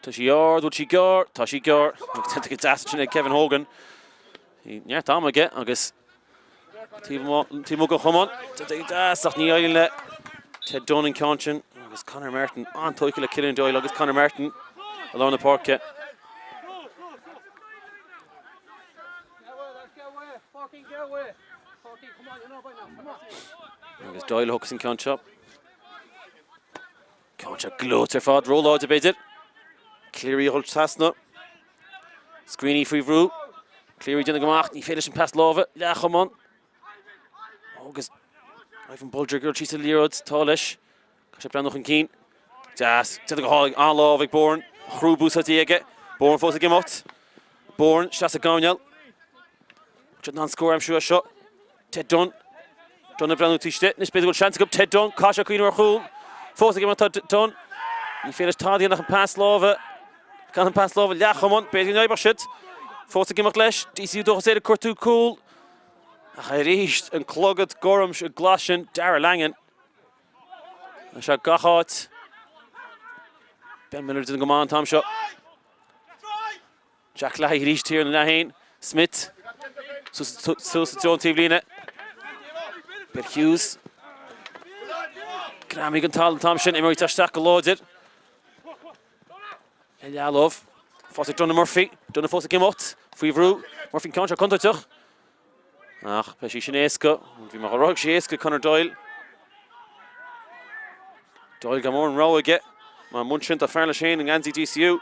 Tá sí ard, bhfuil sí gearr? Tá sí gearr. Agus déanta go deas ansin ag Kevin Hogan. Bhí neart ama aige agus taobh amuigh den chamán. Déanta go deas ach ní éiríonn le Ted Dunne an ceann sin agus Conor Martin an-tógtha le Cillian Doyle agus Conor Martin i lár na páirce. Agus Doyle a thógfas an ceann seo. Ceann seo gleoite ar fad, róláidir b'fhéidir. Cleary a dhul trasna. Screeney faoi bhrú. Cleary déanamh amach, ní féidir leis an pas láimhe, leathchamán. Agus Ivan Bolger ag dul síos an liathróid, tá leis. Caithfidh sé breathnú chun cinn. Deas, déanta go hálainn, an-lámh ag Bourne. Chrúb úsáidte aige. Bourne fós ag imeacht. Bourne isteach sa gcoirnéal. Siad in ann scór a aimsiú as seo. Ted Dunne. Dunne ag breathnú taobh istigh. Anois b'fhéidir go bhfuil seans acu. Ted Dunne, caithfidh sé cuimhneamh ar chúl. Fós ag imeacht tá Dunne. Ní féidir leis tada a dhéanamh ach an pas láimhe. Gan an pas láimhe leathchamán. B'fhéidir go n-oibreodh siad. Fós ag imeacht leis. DCU Dóchas Éireann ag cuartú cúl. Ach arís an clogad gorm glas sin, Darragh Langan. Tá sé gach áit. Ben Miller déanamh go maith an t-am seo. Jack Leahy arís thiar ina leath féin. Smith suas i dtreo an taobhlíne. Bill Hughes. Greamaithe den talamh an t-am sin. Imreoirí isteach go láidir. Le leathlámh. Fós ag Donagh Murphy. Donagh fós ag imeacht. Faoi bhrú. Murphy an ceann seo contúirteach. Ach beidh sí sin éasca. Bhí mar a rothaigh sí éasca Conor Doyle. Doyle gan mórán rogha aige. Mar amuigh ansin tá fear leis féin i ngeansaí DCU.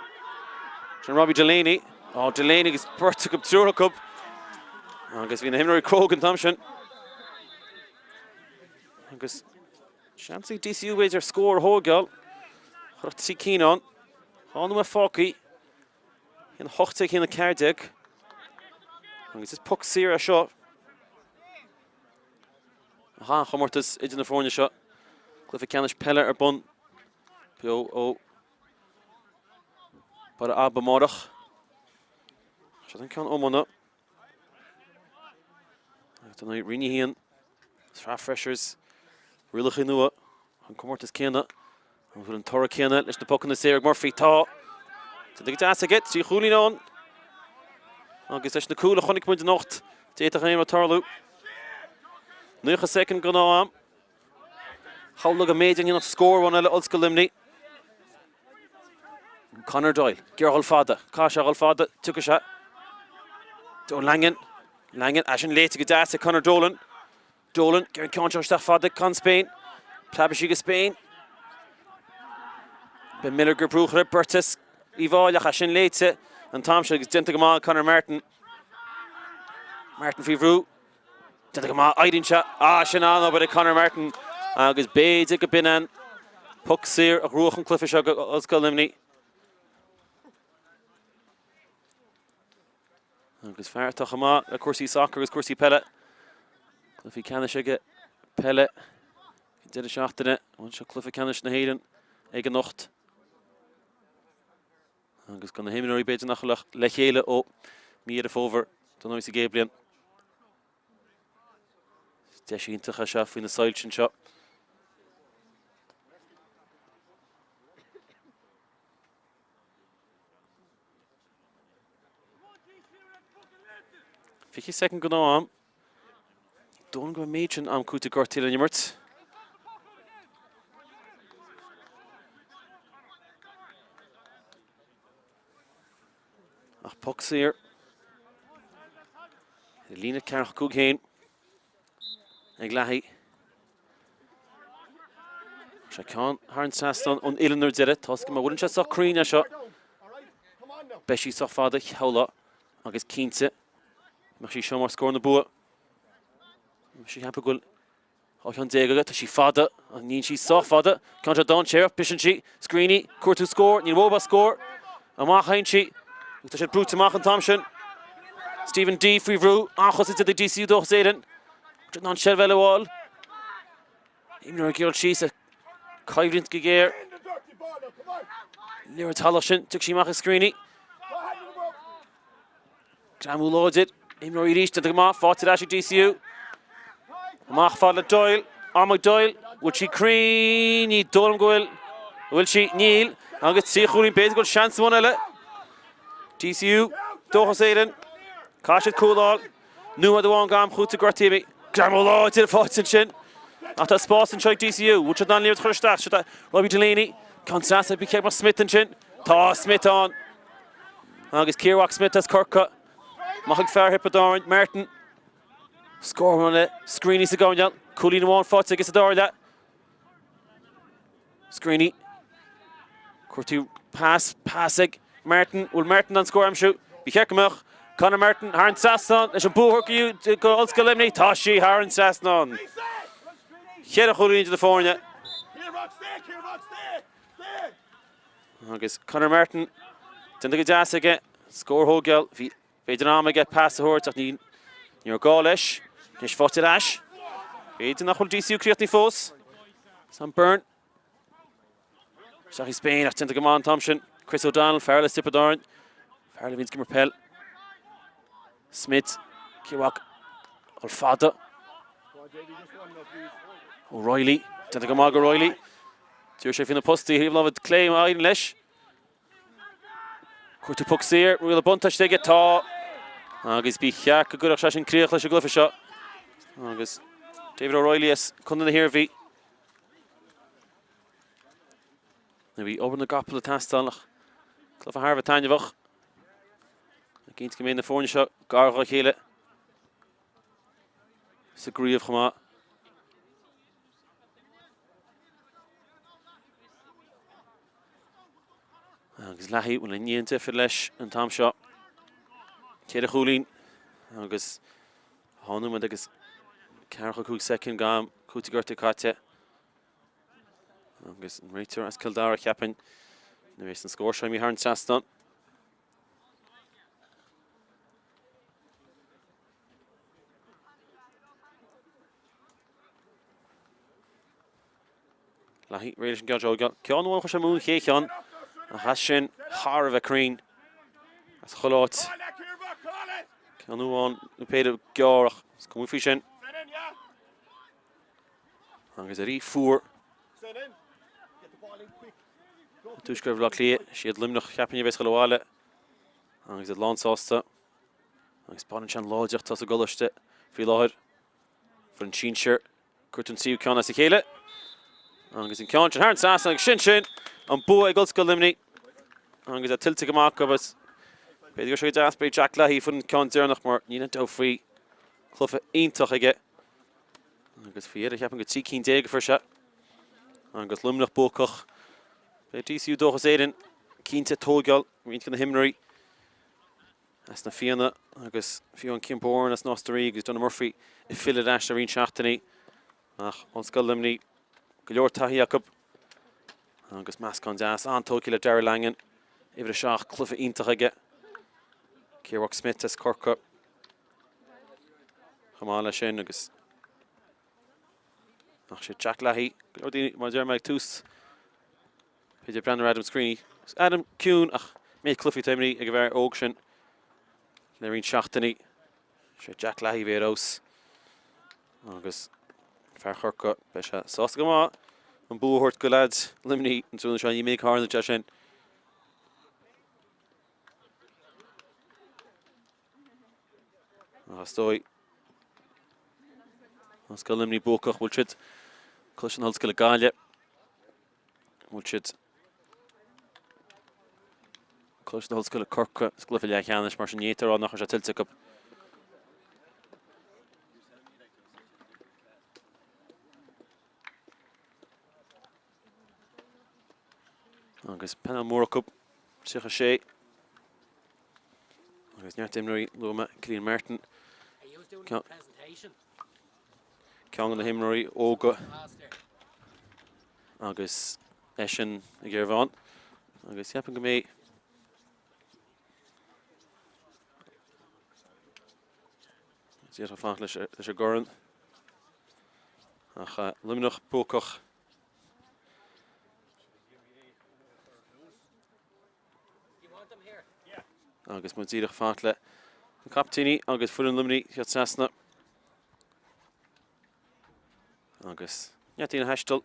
Sin Robbie Delaney. Ó, Delaney agus beirt acu, triúr acu. Agus bhí na himreoirí cróga an t-am sin. Agus seans ag DCU b'fhéidir scór a thógáil. Chuirfeadh 3 cinn ann. 2 nóiméad fágtha. 1-18, 1-14. Agus is poc saor é seo. An-chomórtas idir na foirne seo. Cluiche ceannais peile ar bun beo ó Baile Aba amárach. Seo an ceann iomána. Agus don Roinn 1, Sraith Freshers, rialacha nua, an comórtas céanna. An bhfuil an toradh céanna leis na pocanna saor ag Murphy? Tá. Déanta go deas aige, 3 chúilín ann. Agus leis na cúil a chonaic muid anocht, d'fhéadfadh aon rud tarlú. 90 soicind gnáth-am. Shamhlófá go mb'fhéidir go ndéanfadh scór amháin eile Ollscoil Luimnigh. Conor Doyle, ag iarraidh a dhul fada. Caithfidh sé a dhul fada, tiocfaidh sé. Joe Langan, Langan, é sin léite go deas ag Conor Dolan. Dolan, ag iarraidh an ceann seo isteach fada ag Con Spain. Preabfaidh sí go Spain. Ben Miller ag brú chuir beirt as Uíbh Fhailí ach é sin léite an t-am seo agus déanta go maith ag Conor Martin. Martin faoi bhrú. Déanta go maith, éiríonn sé. Ah, sin an-obair ag Conor Martin agus b'fhéidir go b'in an poc saor a ghnóthódh an cluiche seo go Ollscoil Luimnigh. Agus fear atá chomh maith le cúrsaí sacair agus cúrsaí peile. Cluichí ceannais aige peile ag deireadh seachtaine. Bhuel seo cluiche ceannais na hÉireann ag anocht. Agus go na himreoirí b'fhéidir nach bhfuil ach le chéile ó mí Dheireadh Fómhair don sa gcéad bliain. Deis iontach é seo faoi na soilse anseo. 20 soicind gnáth-am. Dóigh liom go raibh an méid sin am cúitimh gortaithe le n-imirt. Ach poc saor. Líne 45 féin ag Leahy. Sé ceann thar an trasnán ón uillinn ar deireadh. Tá má bhfuil sé sách cruinn é seo. Beidh sí sách fada sheoladh agus cinnte mbeadh sí seo mar scór na bua. Mise ag ceapadh go bhfuil 12 cheann aige, tá sí fada, ach níl sí sách fada. Ceann seo dainséarach, briseann sí, Screeney, cuartú scór, níl uathu ach scór. Amach a théann sí. Agus tá siad brúite amach an t-am sin. Stephen Dee faoi bhrú, an-chosaint ag DCU Dóchas Éireann. In ann seilbh eile a fháil. Imreoir ag iarraidh síos ag coimhlint go géar. Liathróid salach sin, tiocfaidh sí amach ag Screeney. Greamú láidir, imreoirí arís, déanta go maith, faighte ar ais ag DCU. Amach fad le Doyle, Armagh Doyle, bhfuil sí cruinn, ní dóigh liom go bhfuil, bhfuil sí, níl, agus 3 chúilín, b'fhéidir go bhfuil seans amháin eile. DCU, Dóchas Éireann, caithfidh siad cúl a fháil. Nóiméad amháin d'am cúitimh gortaithe imithe. Greamú láidir faighte ansin. Ach tá spás anseo ag DCU. Bhfuil siad in ann an liathróid a chur isteach? Seo Robbie Delaney. Ceann trasna ba cheart go mbeadh Smith ansin. Tá Smith ann. Agus Ciarmhac Smith as Corcaigh. Amach ag fear Thiobraid Árann, Martin. Scór le Screeney sa gcoirnéal. Cúilín amháin faighte aige sa dara leath. Screeney. Cuartú pas, pas ag Martin. Bhfuil Martin in ann scór a aimsiú? Ba cheart go mbeadh. Conor Martin thar an trasnán leis an bua a thabhairt go Ollscoil Luimnigh. Tá sí thar an trasnán. Cheithre chúilín idir na foirne. Agus Conor Martin déanta go deas aige. Scór a thógáil. Bhí B'fhéidir am aige pas a thabhairt ach ní raibh gá leis. Anois faighte ar ais. B'fhéidir nach bhfuil DCU críochnaithe fós. Sam Byrne. Isteach i Spain ach déanta go maith an t-am sin. Chris O'Donnell, fear eile as Tiobraid Árann. Fear eile a bhíonns ag imirt peil. Smith, Ciarmhac, dul fada. O'Reilly, déanta go maith ag O'Reilly. D'iarr sé faoi na postaí, thaobh láimhe clé, má éiríonn leis. Cuartú poc saor, an bhfuil an buntáiste aige? Tá! Agus ba cheart go gcuirfeadh sé sin críoch leis an gcluiche seo. Agus David O'Reilly as Contae na hIarmhí. Bhí obair na gcapall ag teastáil ach cluiche thar a bheith taitneamhach. Cinnte go mbeidh na foirne seo gar dá chéile sa gcraobh chomh maith. Agus Leahy, bhfuil aon ní an difir leis an t-am seo. Ceithre chúilín agus dhá nóiméad agus 45 soicind d'am cúitimh gortaithe caite. Agus an réiteoir as Cill Dara cheapfainn nuair a bheas an scór seo imithe thar an trasnán. Leahy réidh leis an gceann seo. Ceann amháin chuir sé amú an chéad cheann ach as sin thar a bheith cruinn as chuile áit. Ceann amháin nó b'fhéidir gearr ach is cuma faoi sin. Agus éirí fuar. Tuaisceart Bhaile Átha Cliath, siad Luimneach cheapfainn a bheas ag dul abhaile agus iad lánsásta. Agus baineann sé an láidreacht atá sa gcoláiste faoi láthair. Foireann sinsir Cuartú an tríú ceann as a chéile. Agus an ceann sin thar an trasnán agus sin sin an bua ag Ollscoil Luimnigh. Agus é tuillte go maith acu agus b'fhéidir go raibh sé go deas beidh Jack Leahy faoin ceann deireanach mar níl aon dabht faoi cluiche iontach aige. Agus faoi dheireadh cheapfainn go 13 cinn a fuair sé. Agus Luimneach buacach. Beidh DCU Dóchas Éireann cinnte ag tóigeáil roinnt de na himreoirí. As na Fianna agus fiú an Cian Bourne as Nás na Rí agus Donagh Murphy ag filleadh ar ais le roinnt seachtainí. Ach Ollscoil Luimnigh, go leor taithí acu agus meascán deas an-tógtha le Darragh Langan, uimhir 7, cluiche iontach aige. Ciarmhac Smith as Corcaigh chomh maith leis sin agus ach sé Jack Leahy, go leor daoine mar a deir mé ag tús B'fhéidir breathnú ar Adam Screeney. Adam ciúin ach méid cluichí atá imrithe ag an bhfear óg sin le roinnt seachtainí. Sé Jack Leahy a bhí ar fheabhas agus fear Chorcaí, beidh sé sásta go maith an bua a thabhairt go leaids Luimnigh an tráthnóna seo. Ní minic a tharlaíonn sé sin. Ach is dóigh Ollscoil Luimnigh buacach bhfuil siad Coláiste na hOllscoile Gaillimh. Bhfuil siad Coláiste na hOllscoile Corcaigh sa gcluiche leathcheannais mar sin ní fhéadfá a rá nach raibh sé tuillte acu. Agus painéal mór acu, 36. Agus neart imreoirí luaigh mé Cillian Martin. Ceann de na himreoirí óga agus eisean ag iarraidh a bheith ann. Agus cheapfainn go mbeidh. D'fhéadfá fanacht leis an gcorn. Ach Luimneach buacach. Agus muid díreach ag fanacht le na captaeiní agus foireann Luimnigh teacht trasna. Agus neart daoine ag taisteal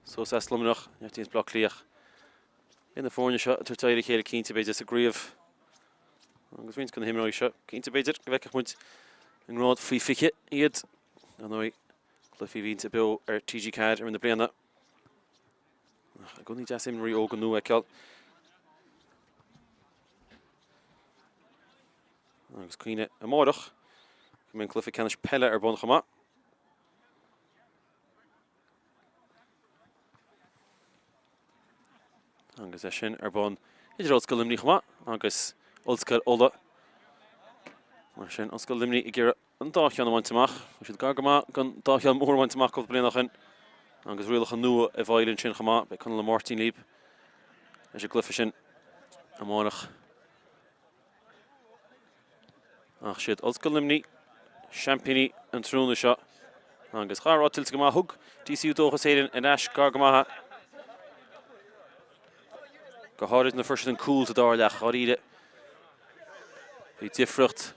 suas as Luimneach, neart daoine as Baile Átha Cliath. Beidh na foirne seo ag tabhairt aghaidh ar a chéile cinnte b'fhéidir sa gcraobh. Agus roinnt de na himreoirí seo, cinnte b'fhéidir go bhfeicfeadh muid i ngrád faoi 20 iad. Ar ndóigh, cluichí a bhíonns beo ar TG4 i rith na bliana. Ach i gcónaí deas imreoirí óga nua a fheiceáil. Agus cuimhnigh amárach go mbeidh an cluiche ceannais peile ar bun chomh maith. Agus é sin ar bun idir Ollscoil Luimnigh chomh maith agus Ollscoil Uladh. Mar sin, Ollscoil Luimnigh ag iarraidh an dá cheann a bhaint amach. Bhí siad gar go maith don dá cheann mór a bhaint amach cúpla bliain ó shin. Agus rialacha nua i bhfeighil ansin chomh maith. Beidh Conall Ó Máirtín libh leis an gcluiche sin amárach. Ach siad Ollscoil Luimnigh seaimpíní an tráthnóna seo agus cha raibh tuillte go maith. Thug DCU Dóchas Éireann ar ais gar go maith go háirid nuair a fuair siad an cúl sa dara leath. Dháiríre, bhí difríocht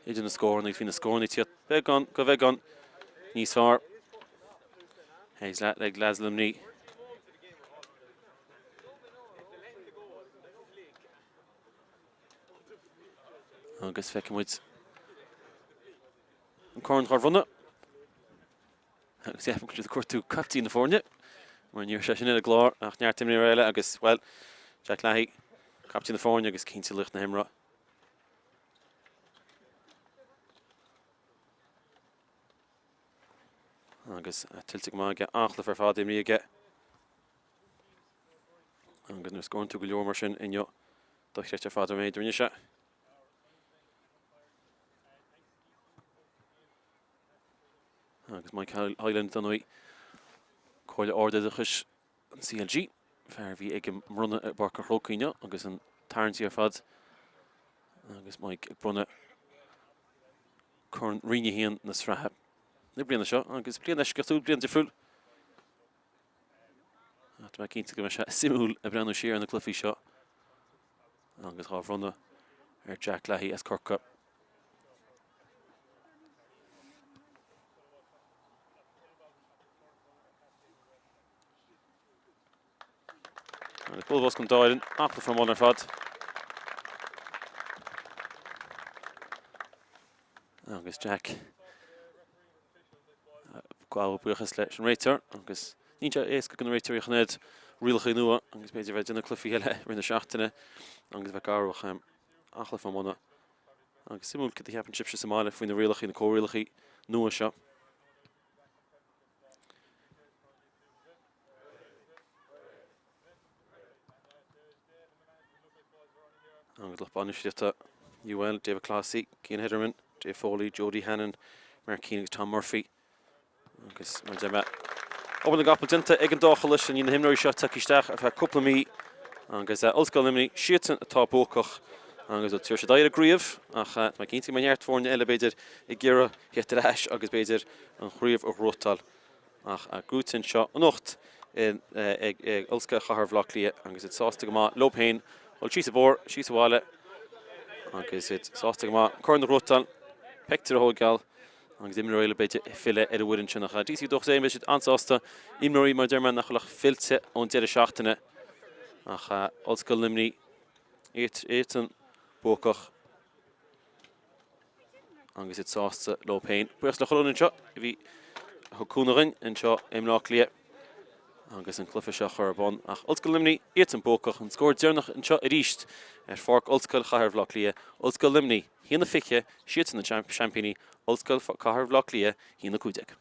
idir na scóranna agus bhí na scóranna ag tíocht beagán go bheagán níos fearr. Ag leaids Luimnigh. Agus feicfidh muid an corn dhá bhronnadh. Agus ceapaim go bhfuil siad ag cuartú caiptín na foirne, mar ní raibh sé sin ar an gclár ach neart imreoirí eile agus, bhuel, Jack Leahy, caiptín na foirne agus cinnte laoch na himeartha. Agus tuillte go maith aige, an-chluiche ar fad imrithe aige. Agus nuair a scórann tú go leor mar sin inniu, dochreidte ar fad an méid a rinne sé. Agus Mike Hyland, dar ndóigh, Comhairle Ard-Oideachais an CLG, fear a bhí ag an mbronnadh i bPáirc an Chrócaigh inniu agus an tarraingt ar fad. Agus Mike ag bronnadh Corn Roinn 1 na sraithe na bliana seo agus bliain eisceachtúil, bliain difriúil. Ach tá mé cinnte go mbeidh sé suimiúil ag breathnú siar ar na cluichí seo agus dhá bhronnadh ar Jack Leahy as Corcaigh. Agus bualadh bos don dá fhoireann, an-chluiche iomána ar fad. Agus Jack gabháil buíochas leis an réiteoir agus níl sé éasca do na réiteoirí a choimeád rialacha nua agus b'fhéidir bheith ag déanamh cluichí eile i rith na seachtaine agus bheith cabhrach an-chluiche iomána agus suimiúil cad a cheapann sibhse sa mbaile faoi na rialacha, na comhrialacha nua seo. Agus lucht bainistíochta UL, David Clohessy, Cian Hederman, Dave Foley, Jody Hannon, Mark Keane agus Tom Murphy. Agus mar a deir mé, obair na gcapall déanta ag an dá choláiste i ndiaidh na himreoirí seo tagtha isteach ar feadh cúpla mí agus Ollscoil Luimnigh, siadsan atá buacach agus tabharfaidh siad aghaidh ar an gcraobh ach tá mé cinnte go mbeidh neart foirne eile b'fhéidir ag iarraidh theacht ar ais agus b'fhéidir an chraobh a ghnóthachtáil. Ach gnóite anseo anocht ag Ollscoil Chathair Bhaile Átha Cliath agus iad sásta go maith leo féin dul síos an bóthar, síos abhaile agus iad sásta go maith corn a ghnóthachtáil, pictiúr a thógáil agus imreoirí eile b'fhéidir ag filleadh ar an bhfoireann sin. Ach DCU Dóchas Éireann beidh siad an-sásta, imreoirí mar a deir mé nach bhfuil ach fillte ón deireadh seachtaine ach Ollscoil Luimnigh iadsan buacach. agus iad sásta leo féin. Buíochas le chuile dhuine anseo a bhí a thug cúnamh dhuinn anseo i mBleá Cliath agus an cluiche seo a chur ar bun. Ach Ollscoil Luimnigh, iadsan buacach, an scór deireanach anseo arís ar pháirc Ollscoil Chathair Bhaile Átha Cliath, Ollscoil Luimnigh, 1-20, siadsan na seaimpíní, Ollscoil Chathair Bhaile Átha Cliath, 1-15.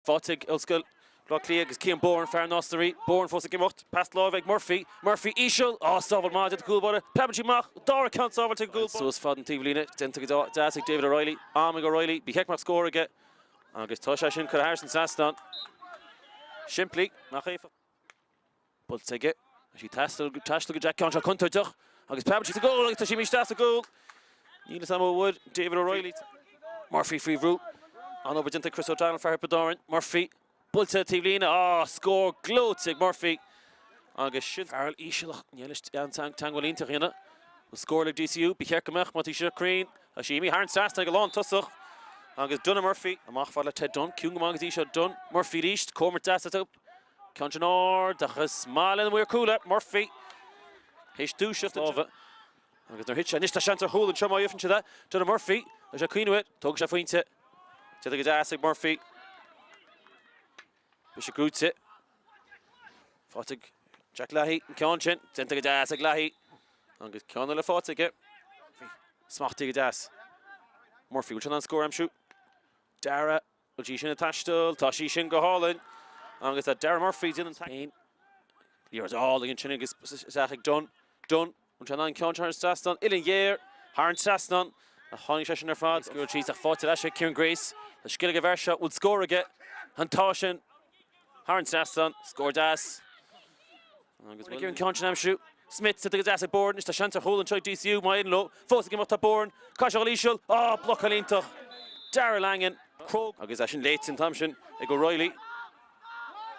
Faighte ag Ollscoil Bhaile Átha Cliath agus Cian Bourne, fear Nás na Rí. Bourne fós ag imeacht. Pas láimhe ag Murphy. Murphy íseal. Á, sábháil maith déanta cúl báire. Preabann sí amach. Dara ceann sábháilte ag an gcúl báire. Suas fad an taobhlíne. Déanta go deas ag David O'Reilly. Am ag O'Reilly. Ba cheart go mbeadh scór aige. Agus tá sé sin curtha thar an trasnán. Simplí, nach éifeachtach. Buailte aige. Tá sí ag taisteal go Jack ceann seo contúirteach agus preabann sí sa gcúl agus tá sí imithe isteach sa gcúl. Níl fhios agam an bhfuair David O'Reilly. Murphy faoi bhrú. An-obair déanta ag Chris O'Donnell, fear Thiobraid Árann. Murphy buailte taobh líne. Á, scór gleoite ag Murphy agus sin. Farrell íseal ach níl an teagmháil iontach a dhéanamh. Bhfuil scór ag DCU? Ba cheart go mbeadh má tá sí cruinn. Tá sí imithe thar an trasnán ag an lántosach agus Donagh Murphy amach fad le Ted Dunne. Ciúin go maith go dtí seo Dunne. Murphy arís. Comhimirt deas acu. Ceann sin ard ach is maith lena mhaor cúil é, Murphy, théis dúiseacht láimhe agus nuair thit sé anois tá seans ar chúl anseo má gheibheann siad é. Donagh Murphy, tá sé ag cuimhniú air, tógfaidh sé pointe. Déanta go deas ag Murphy. Bhí sé gnóite. Faighte ag Jack Leahy an ceann sin, déanta go deas ag Leahy agus ceann eile faighte aige. Smachtaithe go deas. Murphy, bhfuil sé in ann scór a aimsiú? Dara Bhfuil sí sin ag taisteal? Tá sí sin go hálainn. Agus tá Darragh Murphy déanamh féin. Liathróid álainn ansin agus isteach ag Dunne. Dunne, an sé in ann ceann thar an trasnán. Uillinn ghéar thar an trasnán. Ach tháinig sé sin ar fad. Sciúradh síos ach faighte ar ais ag Kieran Grace. Tá scil ag an bhfear seo. Bhfuil scór aige? An tá sin thar an trasnán. Scór deas. Agus bhfuil an ceann sin aimsiú. Smith suite go deas ag Bourne. Anois tá seans ar chúl anseo ag DCU. Má éiríonn leo. Fós ag imeacht tá Bourne. Caithfidh sé a dhul íseal. Á, blocáil iontach. Darragh Langan. Cróga. Agus é sin léite an t-am sin ag O'Reilly.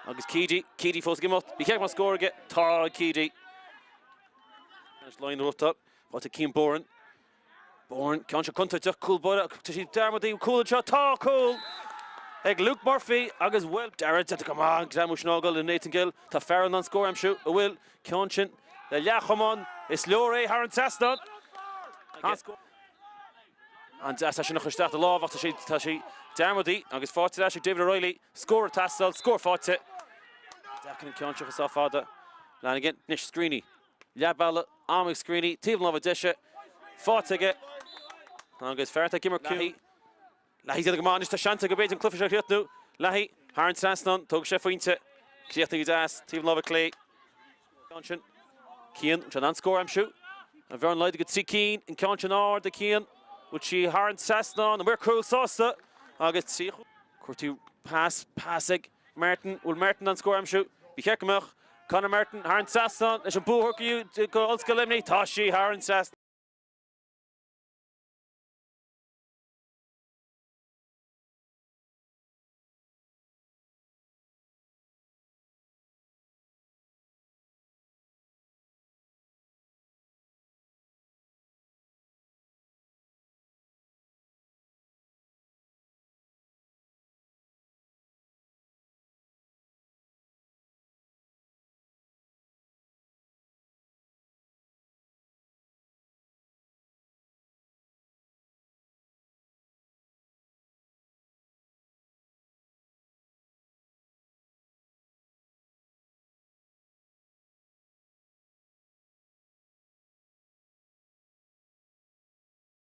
Agus Keady. Keady fós ag imeacht. Ba cheart go mbeadh scór aige. Tá ag Keady. Anois Laighin a rota. Faighte ag Cian Bourne. Bourne, ceann seo contúirteach, cúl báire, tá siad dearmadaí, cúl anseo, tá cúl ag Luke Murphy agus bhuel, Darragh déanta go maith, an greamú sin a fhágáil le Nathan Gill, tá Farrell in ann scór a aimsiú, an bhfuil, ceann sin le leathchamán, is leor é thar an trasnán. An-deas é sin a chur isteach de lámh ach tá sé, tá sé dearmadaí agus faighte ar ais ag David O'Reilly, scór ag teastáil, scór faighte. Deacair an ceann seo a sách fada. Lanigan, anois Screeney. Leath bealaigh, am ag Screeney, taobh na láimhe deise, faighte aige agus fear atá ag imirt Leahy. Leahy déanta go maith anois, tá seans aige b'fhéidir an cluiche seo a chríochnú. Leahy thar an trasnán, tógfaidh sé phointe. Críochnaithe go deas, taobh na láimhe clé. Ceann sin, Cian, an an scór a aimsiú. An bhearna laghdaithe go 3 cinn, an ceann sin ard ag Cian. Bhfuil sí thar an trasnán, an maor cúil sásta agus 3 chúl. Cuartú pas, pas ag Martin, bhfuil Martin in ann scór a aimsiú? Ba cheart go mbeadh. Conor Martin thar an trasnán leis an bua a thabhairt go Ollscoil Luimnigh. Tá sí thar an trasnán.